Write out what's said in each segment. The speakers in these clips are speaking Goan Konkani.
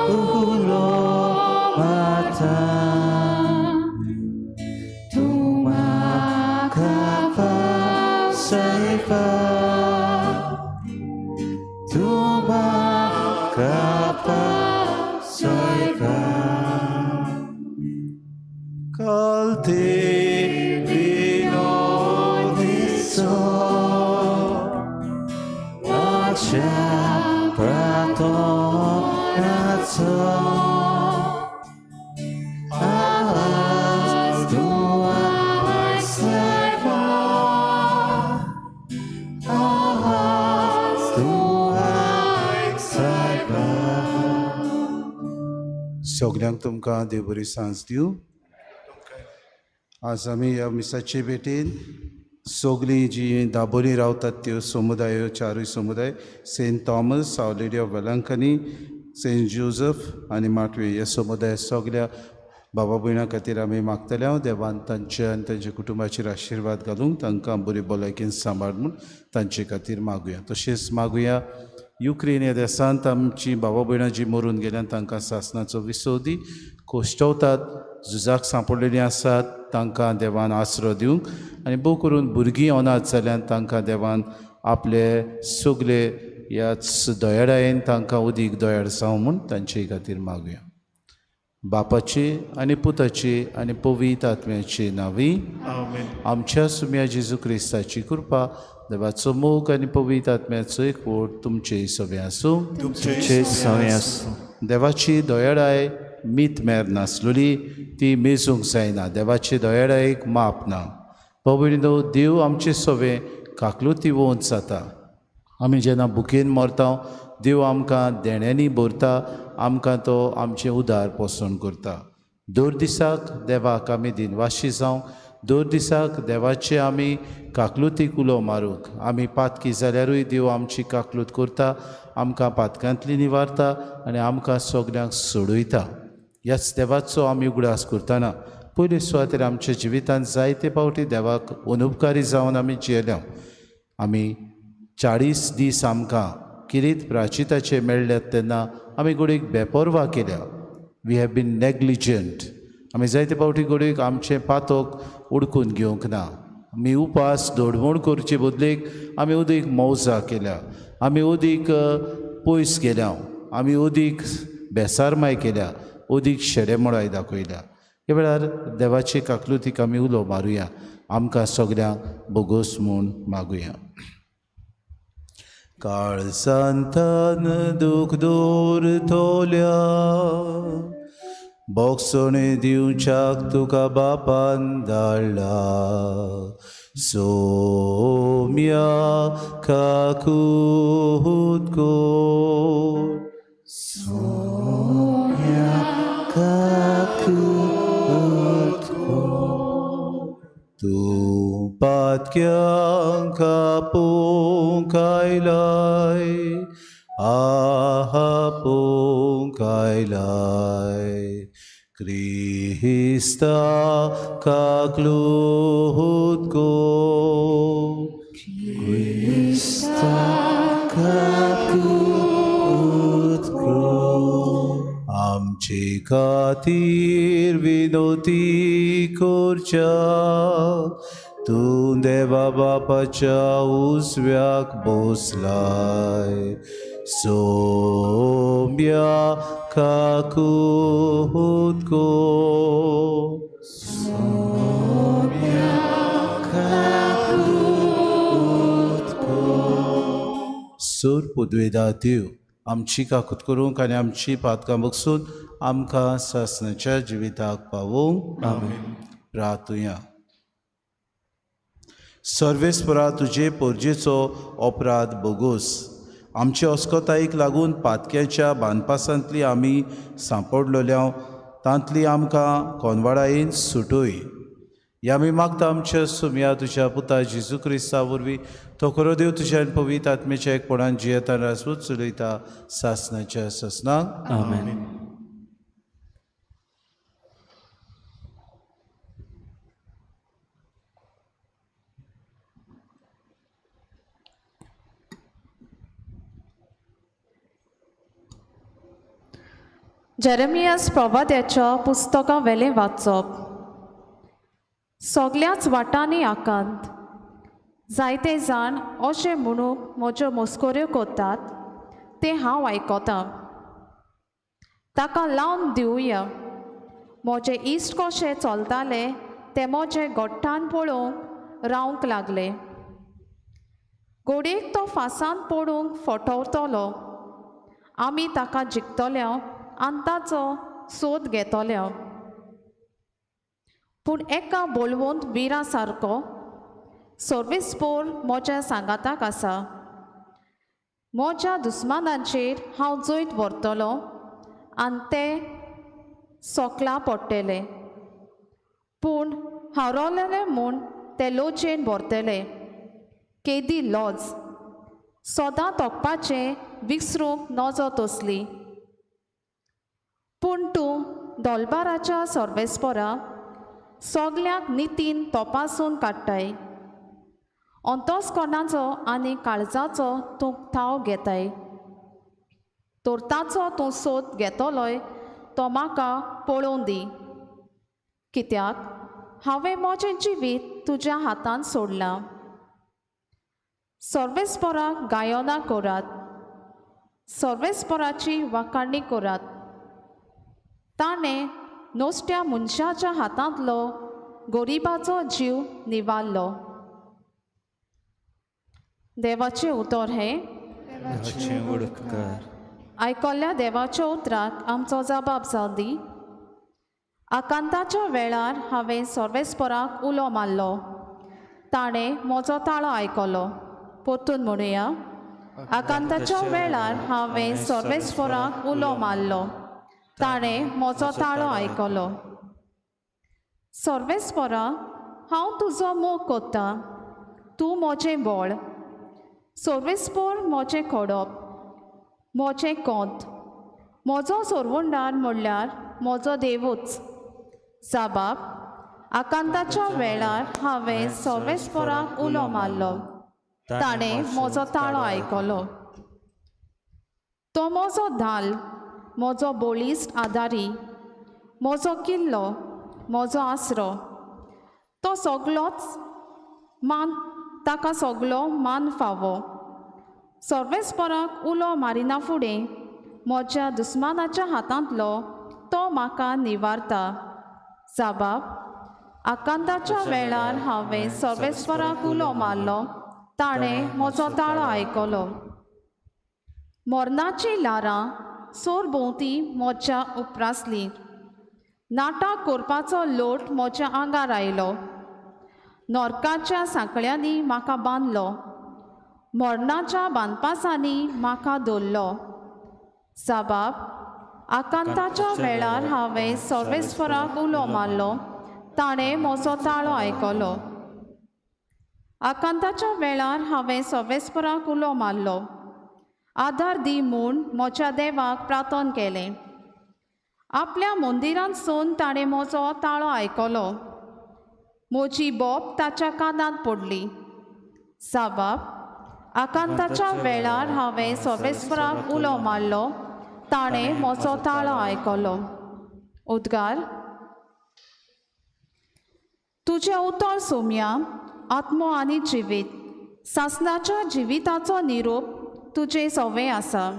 उलो मारता तूं म्हाका पासयता तूं म्हाका पासयता काल ते विनोदीचो म्हज्या प्रार्थनाचो आवाज तूं आयकला आवाज तूं आयकला. सगल्यांक तुमकां देव बरी सांज दिवं. आज आमी ह्या मिसाचे भेटेन सगळीं जीं दाबोली रावतात त्यो समुदायो, चारूय समुदाय, Saint Thomas, Our Lady of Velankanni, Saint Joseph आनी माटवी ह्या समुदाय सगल्या बाबा भयणां खातीर आमी मागतले. हांव देवान तांच्या आनी तांच्या कुटुंबाचेर आशिर्वाद घालूंक, तांकां बरी भलायकेन सांबाळ म्हूण तांचे खातीर मागुया. तशेंच मागुया युक्रेन ह्या देशांत आमची बाबा भयणां जी मरून गेल्यान तांकां सासणाचो विसव दी. कोश्टवतात, झुजाक सांपडलेलीं आसात तांकां देवान आसरो दिवंक आनी भोव करून भुरगीं अनाथ जाल्यान तांकां देवान आपले सगले ह्याच दयाळायेन तांकां उदीक दयाळ जावं म्हूण तांचे खातीर मागुया. बापाचे आनी पुताचे आनी पवित्र आत्म्याचे नांवी आमच्या सुम्या जेजू क्रिस्ताची कृपा, देवाचो मोग आनी पवित्र आत्म्याचो एकवट तुमचे सगळें आसूं. तुमचे सवें आसूं. देवाची दयाळाय मीत मेर नासलोली, ती मेजूंक जायना. देवाची दयाळायेक माप ना. पवित्र देव आमचे सवें काकलुती वोंच जाता. आमी जेन्ना भुकेन मरता देव आमकां देण्यांनी भरता, आमकां तो आमचें उदार पोसण करता. दर दिसाक देवाक आमी दिनवाशी जावंक, दर दिसाक देवाचे आमी काकलुतीक उलो मारूंक. आमी पातकी जाल्यारूय देव आमची काकलूत करता, आमकां पातकांतली निवारता आनी आमकां सगल्यांक सोडयता. ह्याच देवाचो आमी उगडास करतना पयले सुवातेर आमच्या जिवितांत जायते फावटी देवाक अनुपकारी जावन आमी जियेल्या. आमी 40 दीस आमकां किरीत प्राचिताचे मेळ्ळ्यात तेन्ना आमी घडयेक बेपर्वा केल्या. We have been negligent. आमी जायते फावटी घडयेक आमचें पातक उडकून घेवंक ना. आमी उपास दोडमोड करचे बदलेक आमी अदीक मौजा केल्या, आमी अदीक पयस गेल्या, आमी अदीक बेसारमाय केल्या, अदीक शेडेमोडाय दाखयल्या. ह्या वेळार देवाचे काकलुतीक आमी उलो मारुया, आमकां सगल्यांक बोगोस म्हूण मागुया. काळजांतान दूख दवरतल्या बोगसणे दिवच्याक तुका बापान धाडला. सोम्या काकूत कोर, सोम्या काकूत कोर, तूं पातक्यांक आपोवंक आयलाय, आपोवंक आयलाय. क्रिस्ता काकलूत कोर, क्रिस्ता काकूत कोर, आमचे खातीर विनोती करच्या तूं देवा बापाच्या उजव्याक बसलाय. सोम्या काकूत कोर, सोम्या काकूत कोर. सोर पुदवेदा देव आमची काकूत करूंक आनी आमची पातकां बगसून आमकां सासणाच्या जिविताक पावोवंक. प्रार्थुया. सर्वेस्परा तुजे पोरजेचो अपराध बोगोस. आमचे अस्कतायेक लागून पातक्याच्या बांदपासांतली आमी सांपडलोल्या तांतली आमकां कोनवाडायेन सुटोय. ह्या आमी मागता आमच्या सुमया तुज्या पुता जेजू क्रिस्ता वरवीं, तो खरो देव तुज्या आनी पवित्र आत्म्याच्या एकपणान जियेता राजपूत चलयता सासणाच्या सासणाक. आमेन. जेरेमियास प्रवाद्याच्या पुस्तकां वेलें वाचप. सगल्याच वाटांनी आकांत. जायते जाण अशें म्हणूंक म्हज्यो मस्कऱ्यो करतात तें हांव आयकतां. ताका लावन दिवया. म्हजे इश्ट कशे चलताले ते म्हजे गोट्टान पळोवंक रावंक लागले. घोडयेक तो फांसान पडूंक फटवतलो. आमी ताका जिखतले आनी ताचो सोद घेतले. पूण एका बळवंत विरा सारको सर्वेस्पोर म्हज्या सांगाताक आसा. म्हज्या दुस्मानांचेर हांव जैत व्हरतलो आनी ते सोकला पडटले. पूण हारोलेले म्हूण ते लोचेन भरतले. केदी लॉज सदां तोखपाचें विसरूंक नजो तसली. पूण तूं दोलबाराच्या सर्वेस्पोरा सगल्यांक नितीन तपासून काडटाय. अंतस्कर्णाचो आनी काळजाचो तूं थाव घेताय. तर ताचो तूं सोद घेतलोय तो म्हाका पळोवं दी. कित्याक हांवें म्हजें जिवीत तुज्या हातान सोडलां. सर्वेस्पोराक गायनां करात. सर्वेस्पोराची वाखाणी करात. ताणें नोस्ट्या मनशाच्या हातांतलो गरिबाचो जीव निवारलो. देवाचें उतर हें. देवाचें उपकार. आयकल्ल्या देवाच्या उतराक आमचो जबाब जावं दी. आकांताच्या वेळार हांवें सर्वेस्पोराक उलो मारलो. ताणें म्हजो ताळो आयकलो. परतून म्हणुया. आकांताच्या वेळार हांवें सर्वेस्पोराक उलो मारलो. ताणें म्हजो ताळो आयकलो. सर्वेस्पोरा, हांव तुजो मोग करतां. तूं म्हजें बळ. सर्वेस्पोर म्हजें खडप, म्हजें कोंत, म्हजो सोरवंडार म्हणल्यार म्हजो देवूच. जाबाब आकांताच्या वेळार हांवें सर्वेस्पोराक उलो मारलो. ताणें म्हजो ताळो आयकलो. तो म्हजो धाल, म्हजो बळिश्ट आदारी, म्हजो किल्लो, म्हजो आसरो. तो सगलोच मान, ताका सगलो मान फावो. सर्वेस्पोराक उलो मारिना फुडें म्हज्या दुस्मानाच्या हातांतलो तो म्हाका निवारता. जाबाब आकांताच्या वेळार हांवें सर्वेस्पोराक उलो मारलो. ताणें म्हजो ताळो आयकलो. मरणाचीं ल्हारां सरभोंवती म्हज्या उप्रासलीं. नाटक करपाचो लोट म्हज्या आंगार आयलो. नरकाच्या सांकळ्यांनी म्हाका बांदलो. मरणाच्या बांदपासांनी म्हाका धरलो. जाबाब आकांताच्या वेळार हांवें सर्वेस्पोराक उलो मारलो. ताणें म्हजो ताळो आयकलो. आकांताच्या वेळार हांवें सर्वेस्पोराक उलो मारलो. आदार दी म्हूण म्हज्या देवाक प्रार्थन केलें. आपल्या मंदिरांतसून ताणें म्हजो ताळो आयकलो. म्हजी बोब ताच्या कानांत पडली. जाबाब आकांताच्या वेळार हांवें सर्वेस्पोराक उलो मारलो. ताणें म्हजो ताळो आयकलो. उद्गार. तुजें उतर सोम्या आत्मो आनी जिवीत. सासणाच्या जिविताचो निरोप तुजें सवें आसा.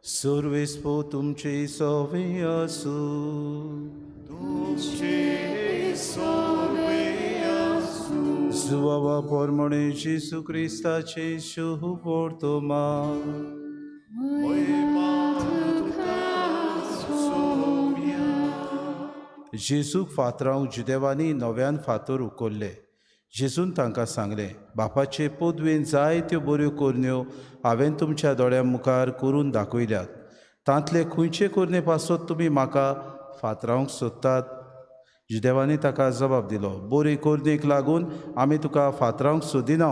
सर्वेस्पो तुमचे सवे आसूं. तुमचे सोवे आसूं. जुवावा पोरमणे जेसू क्रिस्ताचे शुभवर्तमान. महिमा तुका सोम्या. जेजूक फातरावंक जुदेवांनी नव्यान फातर उखल्ले. जेजून तांकां सांगलें, बापाचे पदवेन जायत्यो बऱ्यो करण्यो हांवें तुमच्या दोळ्यां मुखार करून दाखयल्यात. तांतले खंयचे करणे पासत तुमी म्हाका फातरावंक सोदतात? जुदेवांनी ताका जबाब दिलो, बरी करणेक लागून आमी तुका फातरावंक सोदिना,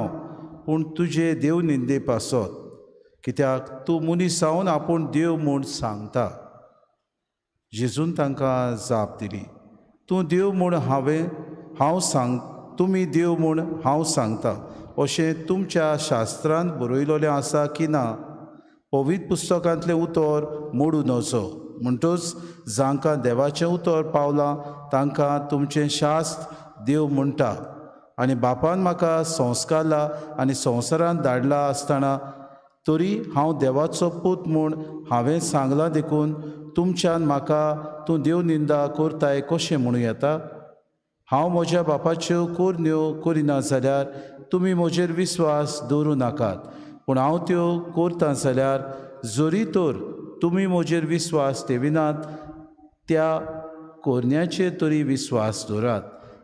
पूण तुजे देव निंदे पासत, कित्याक तूं मनीस जावन आपूण देव म्हूण सांगता. जेजून तांकां जाप दिली, तूं देव म्हूण हांव सांग, तुमी देव म्हूण हांव सांगता अशें तुमच्या शास्त्रांत बरयलोलें आसा की ना? पवित्र पुस्तकांतलें उतर मोडू नजो. म्हणटूच जांकां देवाचें उतर पावलां तांकां तुमचें शास्त्र देव म्हणटा. आनी बापान म्हाका संस्कारला आनी संवसारांत धाडला आसतना तरी हांव देवाचो पूत म्हूण हांवें सांगलां देखून तुमच्यान म्हाका तूं देव निंदा करताय कशें म्हणूं येता? हांव म्हज्या बापाच्यो कोरन्यो करिना जाल्यार तुमी म्हजेर विस्वास दवरूं नाकात, पूण हांव त्यो करतां जाल्यार जरी तर तुमी म्हजेर विस्वास ठेविनात त्या कोरन्याचेर तरी विस्वास दवरात.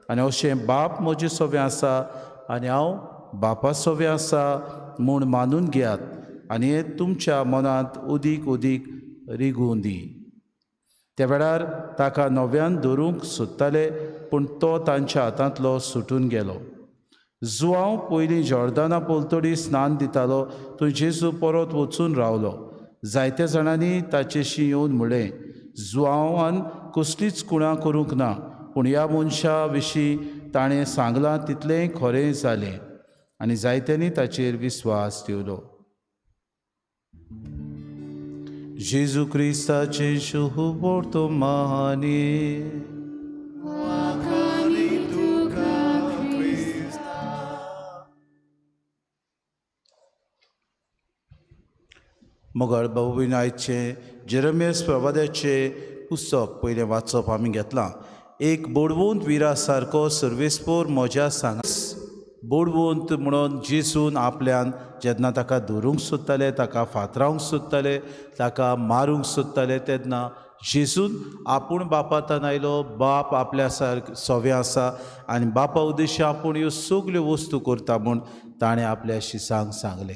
आनी अशें बाप म्हजे सोबें आसा आनी हांव बापा सोबें आसा म्हूण मानून घेयात आनी हें तुमच्या मनांत उदीक उदीक रिगूं दी. त्या वेळार ताका नव्यान धरूंक सोदताले, पूण तो तांच्या हातांतलो सुटून गेलो. जुआंव पयलीं जॉर्दाना पलतडी स्नान दितालो थंय जेजू परत वचून रावलो. जायत्या जाणांनी ताचेशी येवन म्हणलें, जुआंवान कसलीच कुणां करूंक ना, पूण ह्या मनशा विशीं ताणें सांगलां तितलेंय खरें जालें. आनी जायत्यांनी ताचेर विस्वास ठेवलो. जेजू क्रिस्ताचें शुभवर्तमानी. मगर बाबू आयचें जेरमियस प्रवाद्याचें पुस्तक पयलें वाचप आमी घेतलां. एक बोडवंत विरा सारको सर्वेस्पोर म्हज्या सांगा. बोडवंत म्हणून जेजून आपल्यान जेन्ना ताका धरूंक सोदताले, ताका फातरावंक सोदताले, ताका मारूंक सोदताले, तेन्ना जेजून आपूण बापातान आयलो, बाप आपल्या सारक सोवे आसा आनी बापा उद्देश्य आपूण ह्यो सगल्यो वस्तू करता म्हूण ताणें आपल्या शिसांक सांगलें.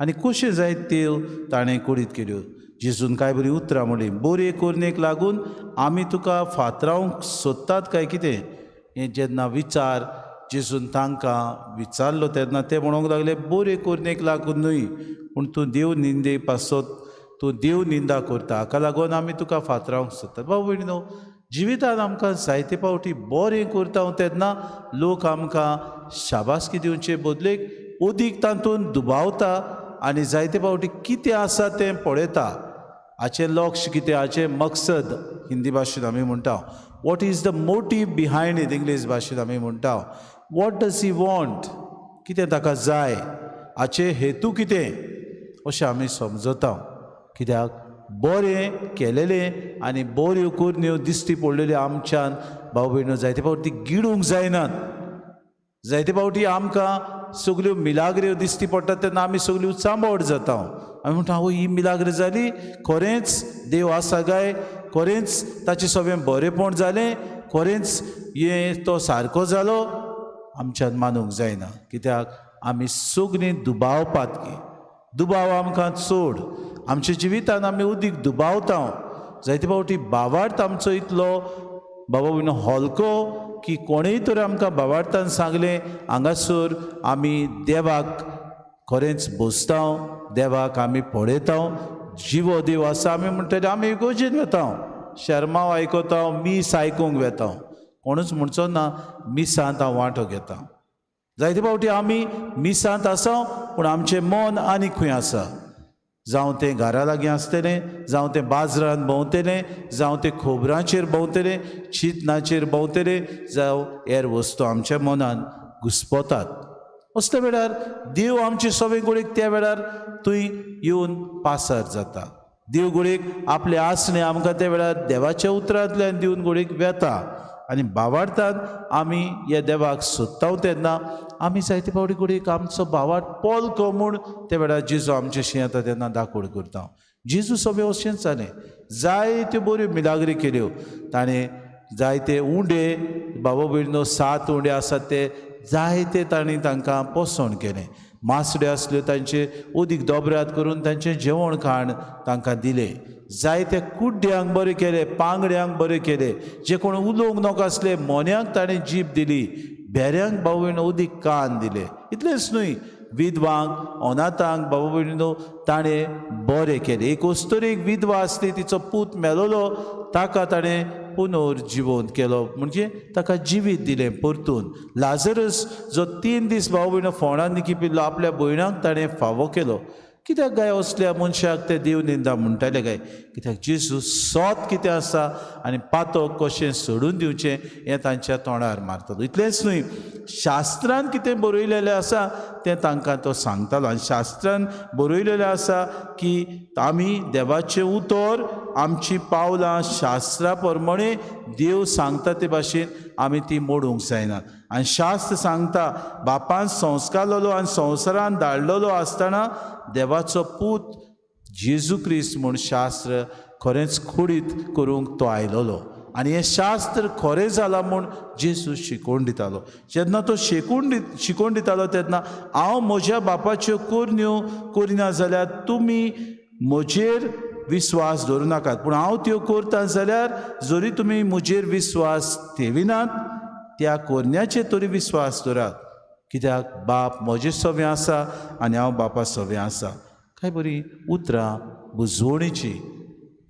आनी कशें जायत त्यो ताणें कुडीत केल्यो. जेजून कांय बरीं उतरां म्हणली, बरे कोरणेक लागून आमी तुका फातरावंक सोदतात काय कितें? हें जेन्ना विचार जेजून तांकां विचारलो तेन्ना ते म्हणूंक लागले, बरे कोरणेक लागून न्हय, पूण तूं देव निंदे पासत तूं देव निंदा करता, हाका लागून आमी तुका फातरावंक सोदतात. बाबू भयणी न्हू, जिवितांत आमकां जायते फावटी बरें करता तेन्ना लोक आमकां शाबासकी दिवचे बदलेक अदीक तातूंत दुबावता आनी जायते फावटी कितें आसा तें पळयता. हाचें लक्ष कितें, हाचें मकसद हिंदी भाशेन आमी म्हणटा, what is the motive behind it English भाशेन आमी म्हणटा, what does he want, कितें ताका जाय, हाचें हेतू कितें अशें आमी समजता. कित्याक बरें केलेलें आनी बऱ्यो करण्यो दिश्टी पडलेल्यो आमच्यान भाव भयणो जायते फावटी गिळूंक जायनात. जायते फावटी आमकां सगल्यो मिलाग्र्यो दिश्टी पडटात तेन्ना आमी सगल्यो चांबड जाता. आमी म्हणटा, आवय ही मिलाग्र जाली, खरेंच देव आसा काय, खरेंच ताचें सगळें बरेंपण जालें, खरेंच हें तो सारको जालो. आमच्यान मानूंक जायना, कित्याक आमी सगळीं दुबावपात की दुबाव आमकां चड. आमच्या जिवितान आमी उदीक दुबावता. जायते फावटी बावार्थ आमचो इतलो बाबा भयणो हलको की कोणेय तर आमकां बावार्थान सांगलें, हांगासर आमी देवाक खरेंच बसता, देवाक आमी पळयता, जिवो देव आसा आमी म्हणटले आमी इगोर्जेन वता, शेर्मांव आयकता, मीस आयकूंक वता. कोणूच म्हणचो ना मिसांत हांव वांटो घेता. जायते फावटी आमी मिसांत आसा पूण आमचें मन आनी खंय आसा, जावं तें घरा लागीं आसतलें, जावं तें बाजारांत भोंवतलें, जावं तें खोबरांचेर भोंवतलें, चिंतनाचेर भोंवतलें, जावं हेर वस्तू आमच्या मनान घुस्पतात. असल्या वेळार देव आमचे सवे गोळेक त्या वेळार थंय येवन पासार जाता. देव गोळेक आपले आसणे आमकां त्या वेळार देवाच्या उतरांतल्यान दिवन गोळेक वेता आनी भावार्थान आमी ह्या देवाक सोदता तेन्ना आमी जायते फावटी घडयेक आमचो भावार्थ पोलको म्हूण त्या वेळार जेजू आमचेशी येता तेन्ना दाखोड करता. जेजू सगळें अशेंच जालें, जायत्यो बऱ्यो मिलाग्री केल्यो ताणें, जायते उंडे बाबा भयणो 7 उंडे आसात ते जायते ताणें तांकां पोसवण केलें. मासड्यो आसल्यो तांचे उदीक दोबरात करून तांचें जेवण खाण तांकां दिलें. जायते कुड्ड्यांक बरें केलें, पांगड्यांक बरें केलें, जे कोण उलोवंक नाका आसले मोन्यांक ताणें जीब दिली, भेऱ्यांक बाबा भयणो उदीक कान दिले. इतलेंच न्हय, विधवांक अनाथांक बाबा भयणो ताणें बरें केलें. एक अस्तुरेक विधवा आसली, तिचो पूत मेलोलो, ताका ताणें पुनर्जिवंत केलो, म्हणजे ताका जिवीत दिलें परतून. लाजरस जो 3 दीस भाव भयणो फोंडान निकिपिल्लो आपल्या भयणाक ताणें फावो केलो. कित्याक गाय असल्या मनशाक ते देव निंदा म्हणटाले गाय? कित्याक जेजू सोत कितें आसा आनी पातो कशें सोडून दिवचें हें तांच्या तोंडार मारतालो. इतलेंच न्हय, शास्त्रान कितें बरयलेलें आसा तें तांकां तो सांगतालो. आनी शास्त्रान बरयलेलें आसा की आमी देवाचें उतर, आमचीं पावलां शास्त्रा प्रमाणे देव सांगता ते भाशेन आमी ती मोडूंक जायना. आनी शास्त्र सांगता बापान संस्कारलेलो आनी संवसारान धाडलेलो आसतना देवाचो पूत जेजू क्रिस्त म्हूण शास्त्र खरेंच खोडीत करूंक तो आयलेलो. आनी हें शास्त्र खरें जालां म्हूण जेजू शिकोवन दितालो. जेन्ना तो शिकोवन दितालो तेन्ना हांव म्हज्या बापाच्यो करण्यो करिना जाल्यार तुमी म्हजेर विस्वास दवरूं नाकात, पूण हांव त्यो करता जाल्यार जरी तुमी म्हजेर विस्वास ठेविनात त्या करण्याचेर तरी विस्वास दवरात, कित्याक बाप म्हजे सवें आसा आनी हांव बापा सवें आसा. काय बरी उतरां बुजवणेची,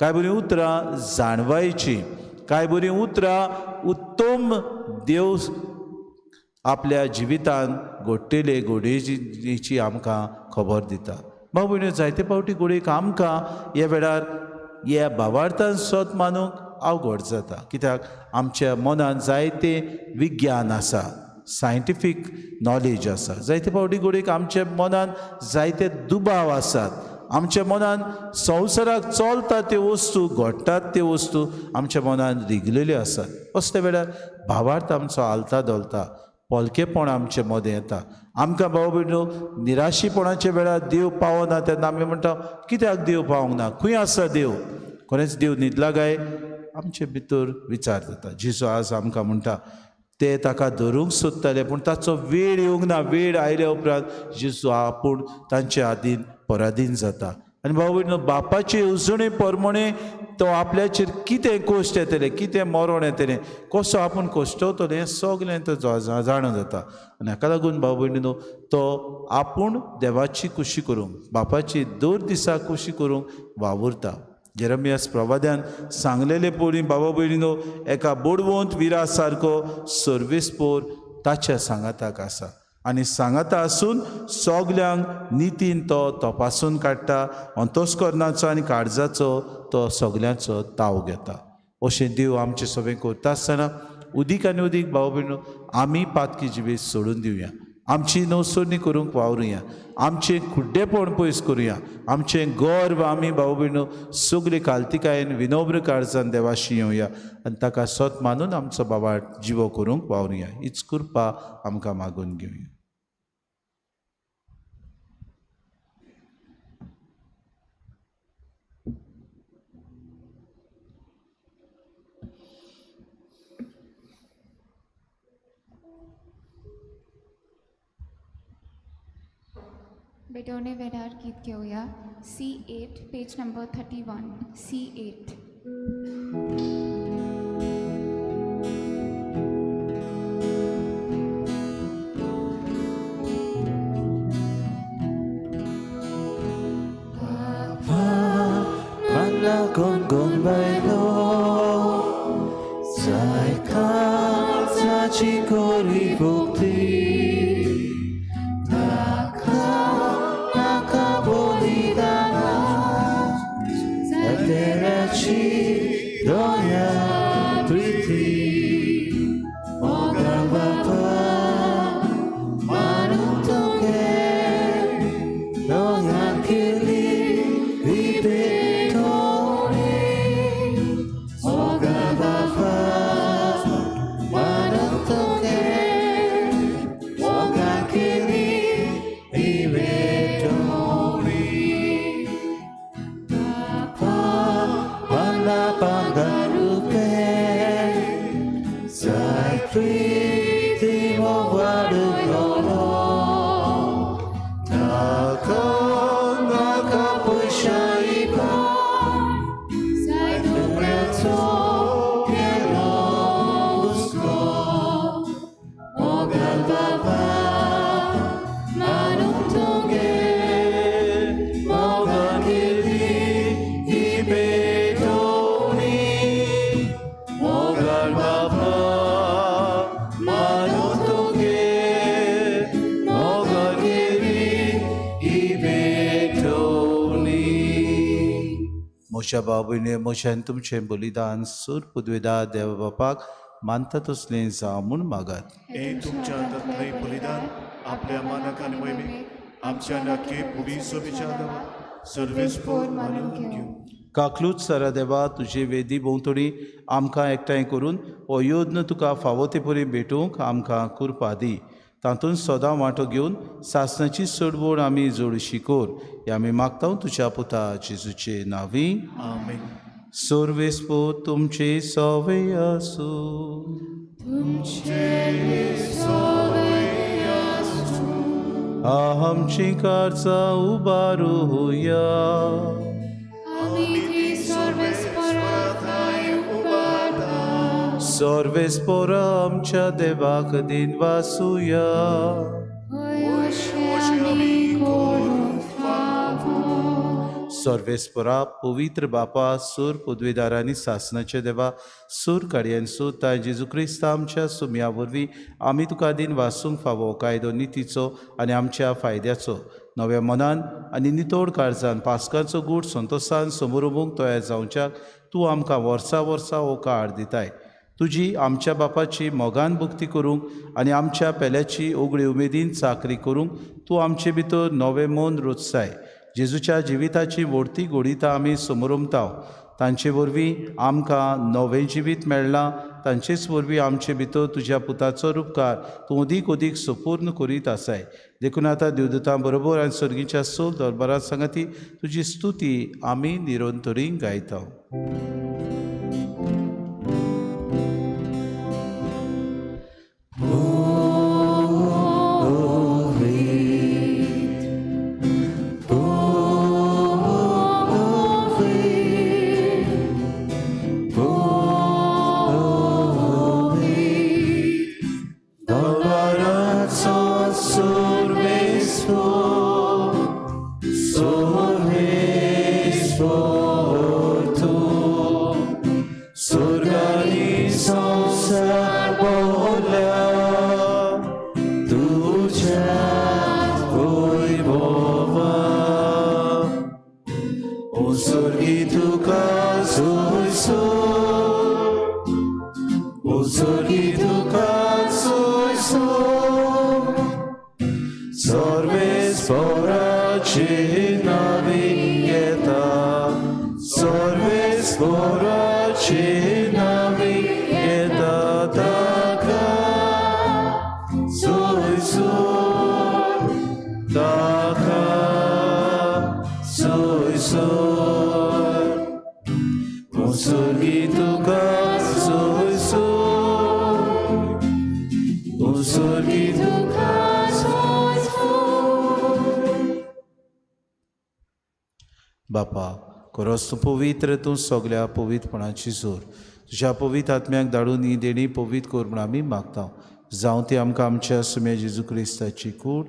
काय बरी उतरां जाणवायेची, काय बरी उतरां उत्तम देव आपल्या जिवितान घडटेले घोडेची आमकां खबर दिता. भाव भयणी, जायते फावटी घडयेक आमकां ह्या वेळार ह्या भावार्थान सत मानूंक अवघड जाता, कित्याक आमच्या मनान जायते विज्ञान आसा, सायंटिफीक नॉलेज आसा. जायते फावटी घडयेक आमच्या मनान जायते दुबाव आसात, आमच्या मनान संवसाराक चलता त्यो वस्तू, घडटात त्यो वस्तू आमच्या मनान रिगलेल्यो आसात. असल्या वेळार भावार्थ आमचो हालता धोलता, पोलकेपण आमचे मदें येता. आमकां भाव भयणो निराशीपणाच्या वेळार देव पावना तेन्ना आमी म्हणटा कित्याक देव पावंक ना, खंय आसा देव, खरेंच देव न्हिदला काय? आमचे भितर विचार जाता. जेजू आज आमकां म्हणटा ते ताका धरूंक सोदताले पूण ताचो वेळ येवंक ना. वेळ आयल्या उपरांत जेजू आपूण तांचे आदीन पराधीन जाता. आनी भाव भयणो, बापाचे येवजणे प्रमाणे तो आपल्याचेर कितें कश्ट येतलें, कितें मरण येतलें, कसो आपूण कश्टवतलो हें सगलें तो जाणा जाता. आनी हाका लागून भाव भयणीनो तो आपूण देवाची खुशी करूंक, बापाची दर दिसा खुशी करूंक वावुरता. जेरमियास प्रवाद्यान सांगलेले पळय बाबा भयणीनो, एका बोडवंत विरा सारको सर्वेस्पोर ताच्या सांगाताक आसा आनी सांगाता आसून सगल्यांक नितीन तो तपासून काडटा, अंतस्करणाचो आनी काळजाचो तो सगल्यांचो ताव घेता. अशें देव आमचें सगळें करता आसतना उदीक आनी उदीक भाव भयणो आमी पातकी जिवीत सोडून दिवया, आमची नवसरणी करूंक वावरुया, आमचें खुड्डेपण पयस करुया, आमचें गर्व आमी भाव भयणो सगळे कालतिकायेन विनम्र काळजान देवाशी येवया आनी ताका सत मानून आमचो बाबा जिवो करूंक वावरुया. हीच कृपा आमकां मागून घेवया. बेटोने वेडार गीत घेवया. C8 page number 31. C8. म्हज्या बाबुयने म्हज्यान तुमचें बलिदान सूर पुदवेदा देव बापाक मानता तसलें जावं म्हूण मागात. हे तुमच्या हातांतलें बलिदान आपल्या मानाक आनी महिमेक आमच्या नाके पुवी सोबीच्या देवा सर्वेस्पोर मानून घेवं. काकलूच सरा देवा, तुजे वेदी भोंवतणी आमकां एकठांय करून हो यत्न तुका फावो ते परी भेटूंक आमकां कृपा दी. तातूंत सदां वांटो घेवन सासणाची चडवण आमी जोडशी कर. हे आमी मागता तुज्या पुता जेजूचे नांवी. आमेन. सर्वेस्पोर तुमचे सवे आसूं. आमची कारचा उबारुया. सर्वेस्पोरा आमच्या देवाक दिन वासुया. सर्वेस्पोरा पवित्र बापा, सूर पदवीदार आनी सासनाचे देवा, सूर काडयेन सुतां जेजू क्रिस्त आमच्या सुम्या वरवीं आमी तुका दिन वासूंक फावो कायदो नितीचो आनी आमच्या फायद्याचो नव्या मनान आनी नितोड काळजान पास्काचो गूट संतोसान समोर तयार जावच्याक तूं आमकां वर्सा वर्सा हो काळ दिताय. तुजी आमच्या बापाची मोगान भक्ती करूंक आनी आमच्या पेल्याची उगडी उमेदीन चाकरी करूंक तूं आमचे भितर नवें मन रोचसाय. जेजूच्या जिविताची व्हडती गोडिता आमी समोरमताव. तांचे वरवीं आमकां नवें जिवीत मेळ्ळां. तांचेच वरवीं आमचे भितर तुज्या पुताचो रुपकार तूं अदीक अदीक सुपूर्ण करीत आसाय. देखून आतां देवदूतां बरोबर आनी सर्गीच्या सोल दरबारांत सांगाती तुजी स्तुती आमी निरंतरी गायता. बापा, खरोच तूं पवित्र, तूं सगल्या पवित्रपणाची जोर. तुज्या पवित्र आत्म्याक धाडून ही देणी पवित्र कर म्हूण आमी मागता. जावं ती आमकां आमच्या सुम्या जेजू क्रिस्ताची कूड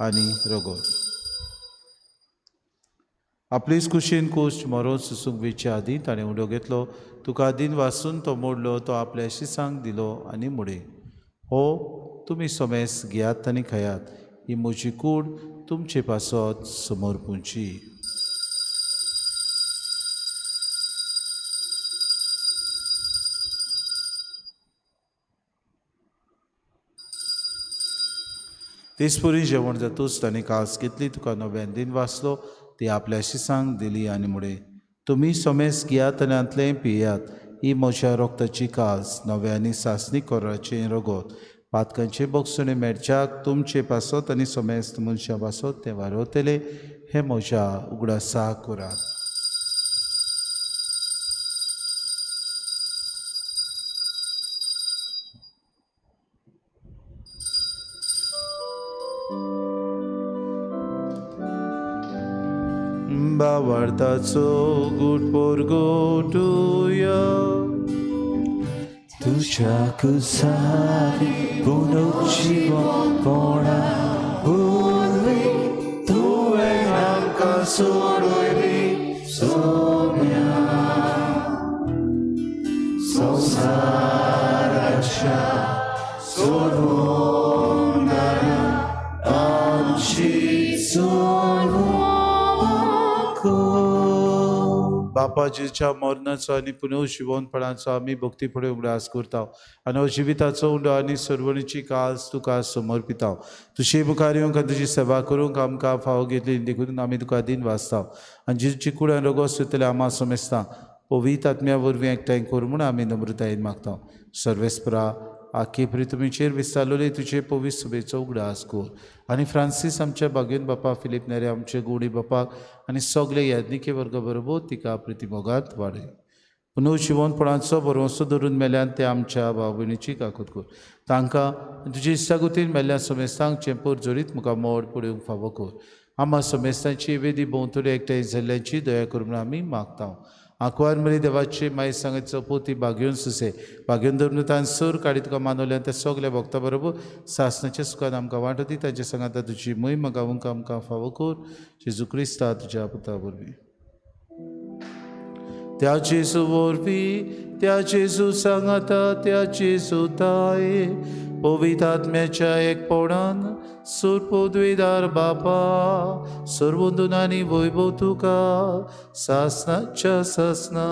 आनी रगत. आपलीच कुशीन कोश्ट मरोन सुसूंक वेच्या आदीं ताणें उडो घेतलो, तुका दिन वासून तो मोडलो, तो आपल्या शिसांक दिलो आनी मुडे, हो तुमी सोमेस घेयात आनी खायात, ही म्हजी कूड तुमचे पासत समोर पुंची. तेचपरी जेवण जातूच ताणें कास घेतली, तुका नव्यान दिन वाचलो, ती आपल्या शिसांक दिली आनी मुडे, तुमी सोमेस घेयात आनी हांतलें पियात, ही म्हज्या रोगताची कास नव्या आनी सासणी कोराचें रगत, पातकांचे बोगसणे मेळच्याक तुमचे पासत आनी सोमेस्त मनशां पासत तें वारवतले, हें म्हज्या उगडासा करात. बावार्थाचो गुट पोरगोटुया तुझ्या कुसानी पुनर्जीवपणा उरली तुवें आमकां सोडयली सोम्या संवसाराच्या सोडवणाऱ्या आमची सोडवणूक. बापा जेजूच्या मरणाचो आनी पुनर्जिवनपणाचो आमी भक्तीपणे उगडास करता आनी हो जिविताचो उंडो आनी सर्वणीची कास तुका समर्पिता. तुजे मुखार येवंक आनी तुजी सेवा करूंक आमकां फावो घेतली देखून आमी तुका दिन वाचता आनी जेजूची कूड आनी रोगोस दितले आमा समेस्ता पवित्र आत्म्या वरवीं एकठांय कर म्हूण आमी नम्रतायेन मागता. सर्वेस्परा आखी पृथ्वीचेर विस्तारलेले तुजे पवित्र सुबेचो उगडास कर आनी फ्रांसीस आमच्या बागेन बापा फिलीप नेरे आमचे गोडी बापाक आनी सगळे याज्ञिके वर्ग बरोबर तिका प्रतिमोगांत वाडय. पुनर्जिवनपणाचो भरवंसो धरून मेल्यान ते आमच्या भाव भयणीची काकूत कर. तांकां तुजे इश्टागतीन मेल्ल्या समेस्तांक चेंपोर जोडीत मुखार मोड पडूंक फावो कर. आमा समेस्तांची वेदी भोंवतणी एकठांय जाल्ल्याची दया कर म्हूण आमी मागता. आंकवार मरी देवाची माई सांगत चपोती बागेवन सुसे बागेवन धरून तान सूर काडी तुका मानवल्यान त्या सगल्या भक्ता बरोबर सासनाच्या सुखान आमकां वांटो दी. तांच्या सांगाता तुजी मोहीम गावूंक आमकां फावो कर. जेजू क्रिस्ता तुज्या पुता वरवीं. त्या जेजू वरवीं, त्या जेजू सांगाता, त्या जेजू ताये पवित्र आत्म्याच्या एकपणान सूर पदवीदार बापा सर्वंदून आनी वैभव तुका सासनाच्या सासना.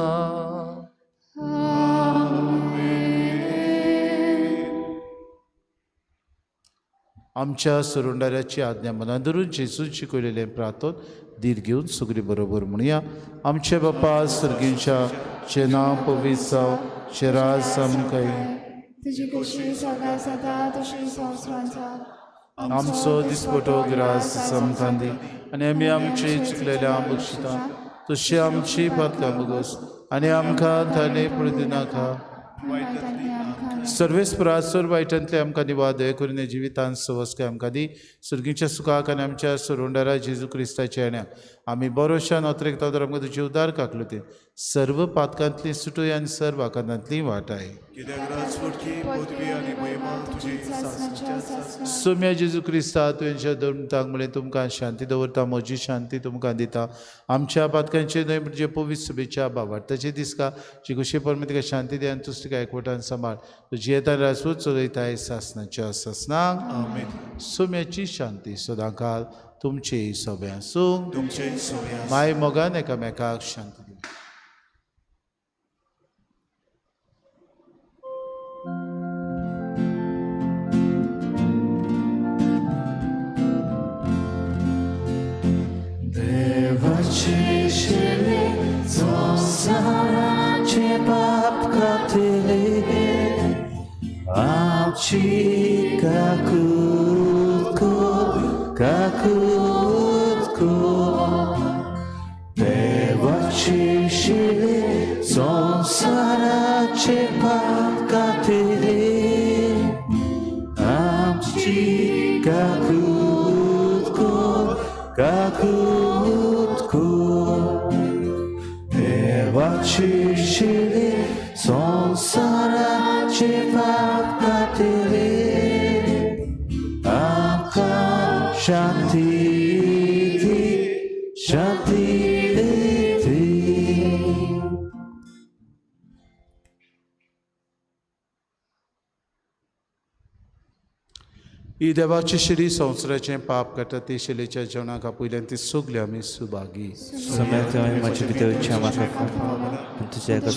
आमच्या सरुंडाऱ्याची आज्ञा मनान धरून जेजून शिकयलेलें प्रार्थन धीर घेवन सगळी बरोबर म्हणया. आमचे बापा सर्गीच्या चे नांव पवित्र जावं, चे राज आमकां येवं, तुजी खोशी सदा सदा तुजी संवसारांत आमचो दिसपटो ग्रास आमकां दी आनी आमी आमची चुकलेल्या बक्षिता तशी आमची पातकां भोगोस आनी आमकां ताणे पडू नाका. सर्वेस्परा सोर वायटांतले आमकां निवाद दया करून जिवितान सवस्काय आमकां दी. सर्गीच्या सुखाक आनी आमच्या सोरोंडारा जेजू क्रिस्ताच्या येण्या आमी बरोशान अत्रेकता तर आमकां तुजी उदार काकलुती सर्व पातकांतली सुटूय आनी सर्व आकांतांतली वाटाय. सोम्या जेजू क्रिस्ता तुवेंच्या धर्मतांक म्हळें तुमकां शांती दवरता, म्हजी शांती तुमकां दिता. आमच्या पातकांचे न्हय म्हणजे पवित्र सुबेच्या बाबार्थाचे दिसका जी खुशी परमे तुका शांती दी आनी तुज तुका एकवटान सांबाळ. तुजी येता राजपूत चलयताय सासनाच्या सासनाक. सोम्याची शांती सदांकाल तुमचे सोब्या आसूं. माय मोगान एकामेकाक शांती दी. देवाची शिले संवसाराचे पाप काडटले आमची काकूत कर, काकूत कर. देवाची शिले संवसाराचे पाप काडटले आमची काकूत कर, काकूत कर. देवाची शिले संवसाराचे पाप काडटले आमकां शांती दी, शांती दी. ही देवाची शिरी संवसाराचें पाप काडटा ती शिलेच्या जेवणाक आपयल्यान ती सगळी आमी सुभागी. सम्याक म्हजे भितर इच्छा म्हाका तुज्या एका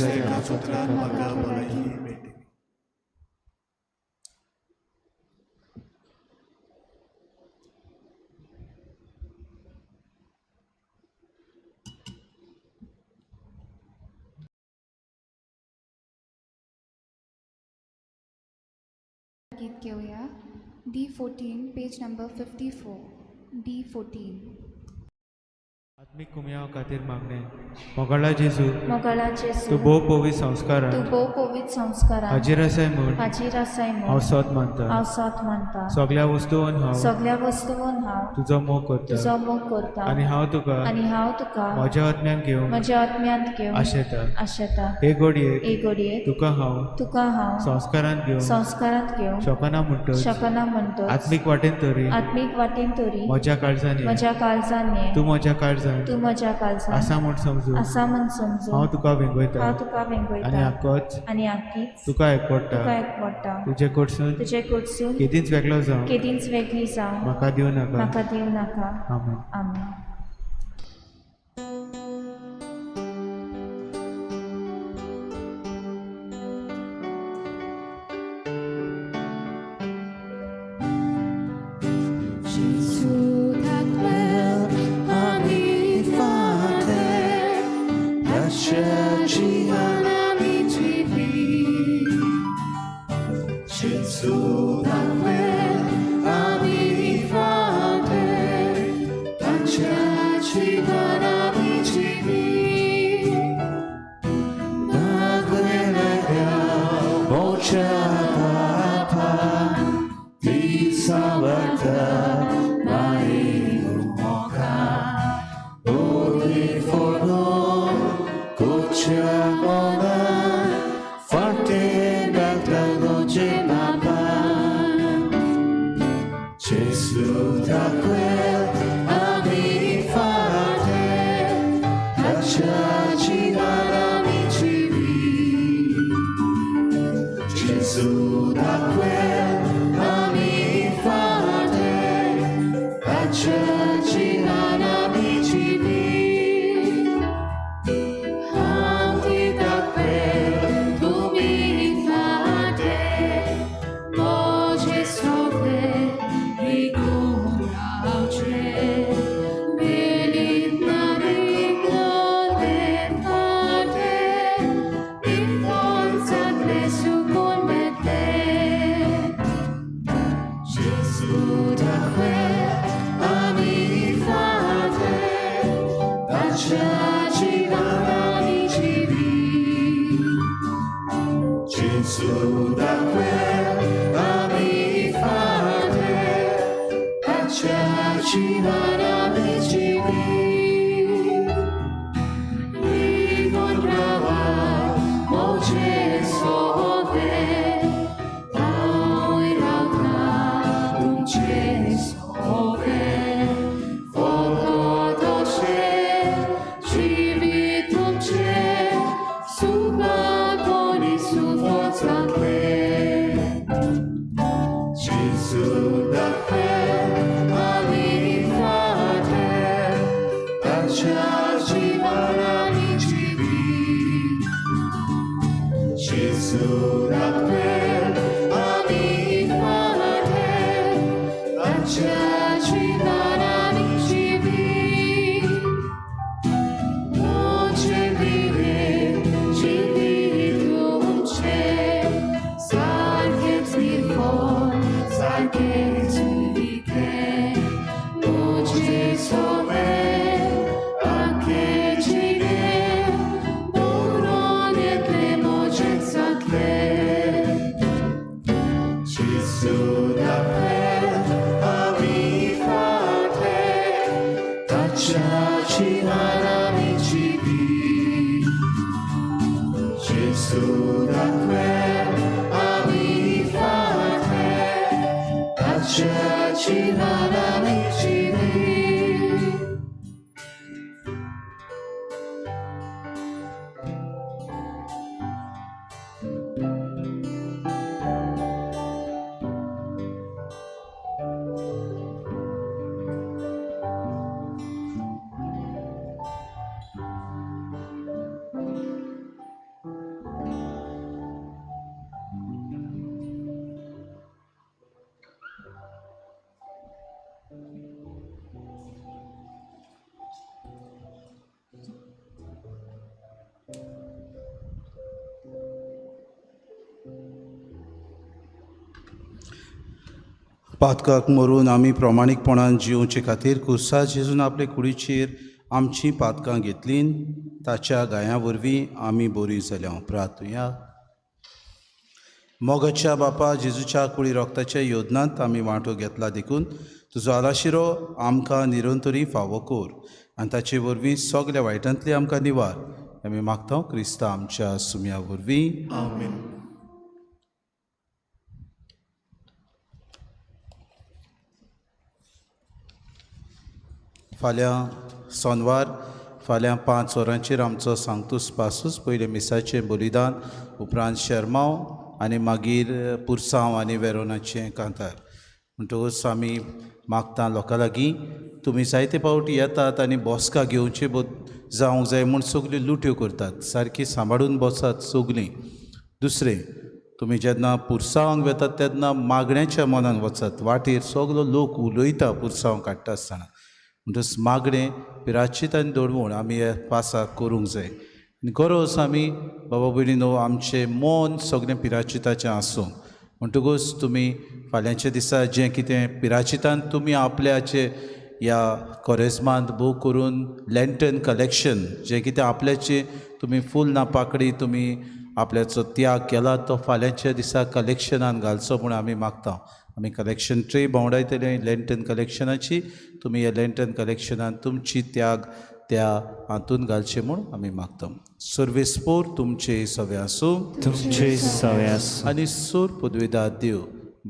गीत घेवया. D14 page number 54. D14. आत्मीक कुमयाव खातीर मागणें. मोगाळा जेजू, मोगाळा जेजू, तूं भोव पवित्र संस्कारान तूं भोव पवित्र संस्कारान हाजीर आसाय म्हूण हाजीर आसाय म्हूण हांव सोद मानता. हांव सोद मानता. सगल्या वस्तून हांव सगल्या वस्तून हांव तुजो मोग करता तुजो मोग करता आनी हांव तुका आनी हांव तुका म्हज्या आत्म्यान घेवन म्हज्या आत्म्यांत घेवन आशेता. आशेता. हे घडयेक हे घडयेक तुका हांव तुका हांव संस्कारांत घेवन संस्कारांत घेवन शकना म्हणटच शकना म्हणटच आत्मीक वाटेन तरी आत्मीक वाटेन तरी म्हज्या काळजान ये. म्हज्या काळजान ये. तूं म्हज्या काळजान तूं म्हज्या काळजान आसा म्हूण समजून आसा म्हूण समजून हांव तुका वेंगयता हांव तुका वेंगयता आनी आकोच आनी आकीच तुका एकवडटा. तुका एकवडटा. तुजे कडसून तुजे कडसून केदींच वेगळो जावं केदींच वेगळी जावं म्हाका दिवं नाका. म्हाका दिवं नाका. आमेन. आमेन. पातकाक मरून आमी प्रामाणीकपणान जिवचे खातीर कुर्सा जेजून आपले कुडीचेर आमची पातकां घेतलीं, ताच्या गायां वरवीं आमी बरी जाल्या. प्रार्थुया. मोगाच्या बापा, जेजूच्या कुडी रोगताच्या योजनांत आमी वांटो घेतला देखून तुजो आलाशिरो आमकां निरंतरी फावो कोर आनी ताचे वरवीं सगल्या वायटांतली आमकां निवार. आमी मागता क्रिस्ता आमच्या सुम्या वरवीं. आमेन. फाल्यां सोनवार, फाल्यां 5 वरांचेर आमचो सांक्तूस पासूस, पयलें मिसाचें बलिदान, उपरांत शेरमांव आनी मागीर पुरसांव आनी वेरोनाचें कांतार. म्हणटकूच आमी मागता लोकां लागीं, तुमी जायते फावटी येतात आनी बसका घेवचे जावंक जाय म्हूण सगल्यो लुट्यो करतात, सारकी सांबाळून बसात सगलीं. दुसरें, तुमी जेन्ना पुरसांवांक वेतात तेन्ना मागण्याच्या मनान वचात. वाटेर सगलो लोक उलयता पुरसांव काडटा आसतना, म्हणटकच मागणें पिराचीत आनी दडवण आमी ह्या पासाक करूंक जाय. आनी गरज आमी बाबा भयणीनो आमचें मन सगळें पिराचिताचें आसूं. म्हणटकूच तुमी फाल्यांच्या दिसा जें कितें पिराचितान तुमी आपल्याचे ह्या कोरेज्मांत भोव करून लँटन कलेक्शन जें कितें आपल्याचें तुमी फूल ना पाकडी तुमी आपल्याचो त्याग केला तो फाल्यांच्या दिसा कलेक्शनान घालचो म्हूण आमी मागता. आमी कलेक्शन ट्रे भोंवडायतले लँटन कलेक्शनाची, तुमी ह्या लँटन कलेक्शनान तुमची त्याग त्या हातून घालचे म्हूण आमी मागता. सर्वेस्पोर तुमचे सवे आसूं तुमचे सवे आसूं. आनी सूर पदवीदार देव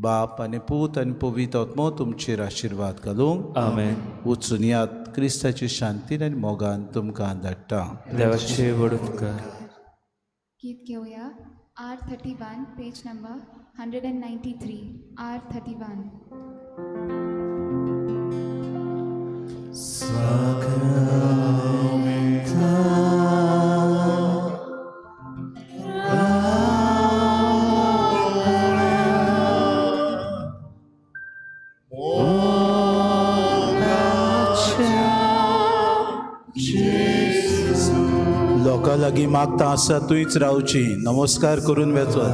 बाप आनी पूत आनी पवित्र आत्मो तुमचेर आशिर्वाद घालूंक. आमेन. वचून यात क्रिस्ताची शांतीन आनी मोगान तुमकां धाडटा. देवाचे व्हड उपकार. गीत घेवया R31, page number 193. R31. लोकां लागीं मागता आसा तुंयच रावची, नमस्कार करून वेचो.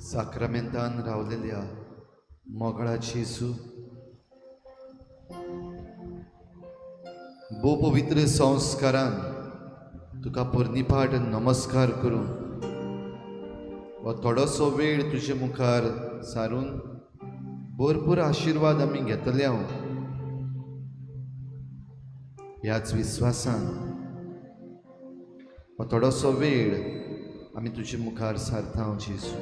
साक्रामेंतान रावलेल्या मोगळाची जेजू, भोव पवित्र संस्कारान तुका पोरणीपाठ नमस्कार करून हो थोडोसो वेळ तुजे मुखार सारून भरपूर आशिर्वाद आमी घेतले हांव. ह्याच विस्वासान हो थोडोसो वेळ आमी तुजे मुखार सारता हांव जेजू.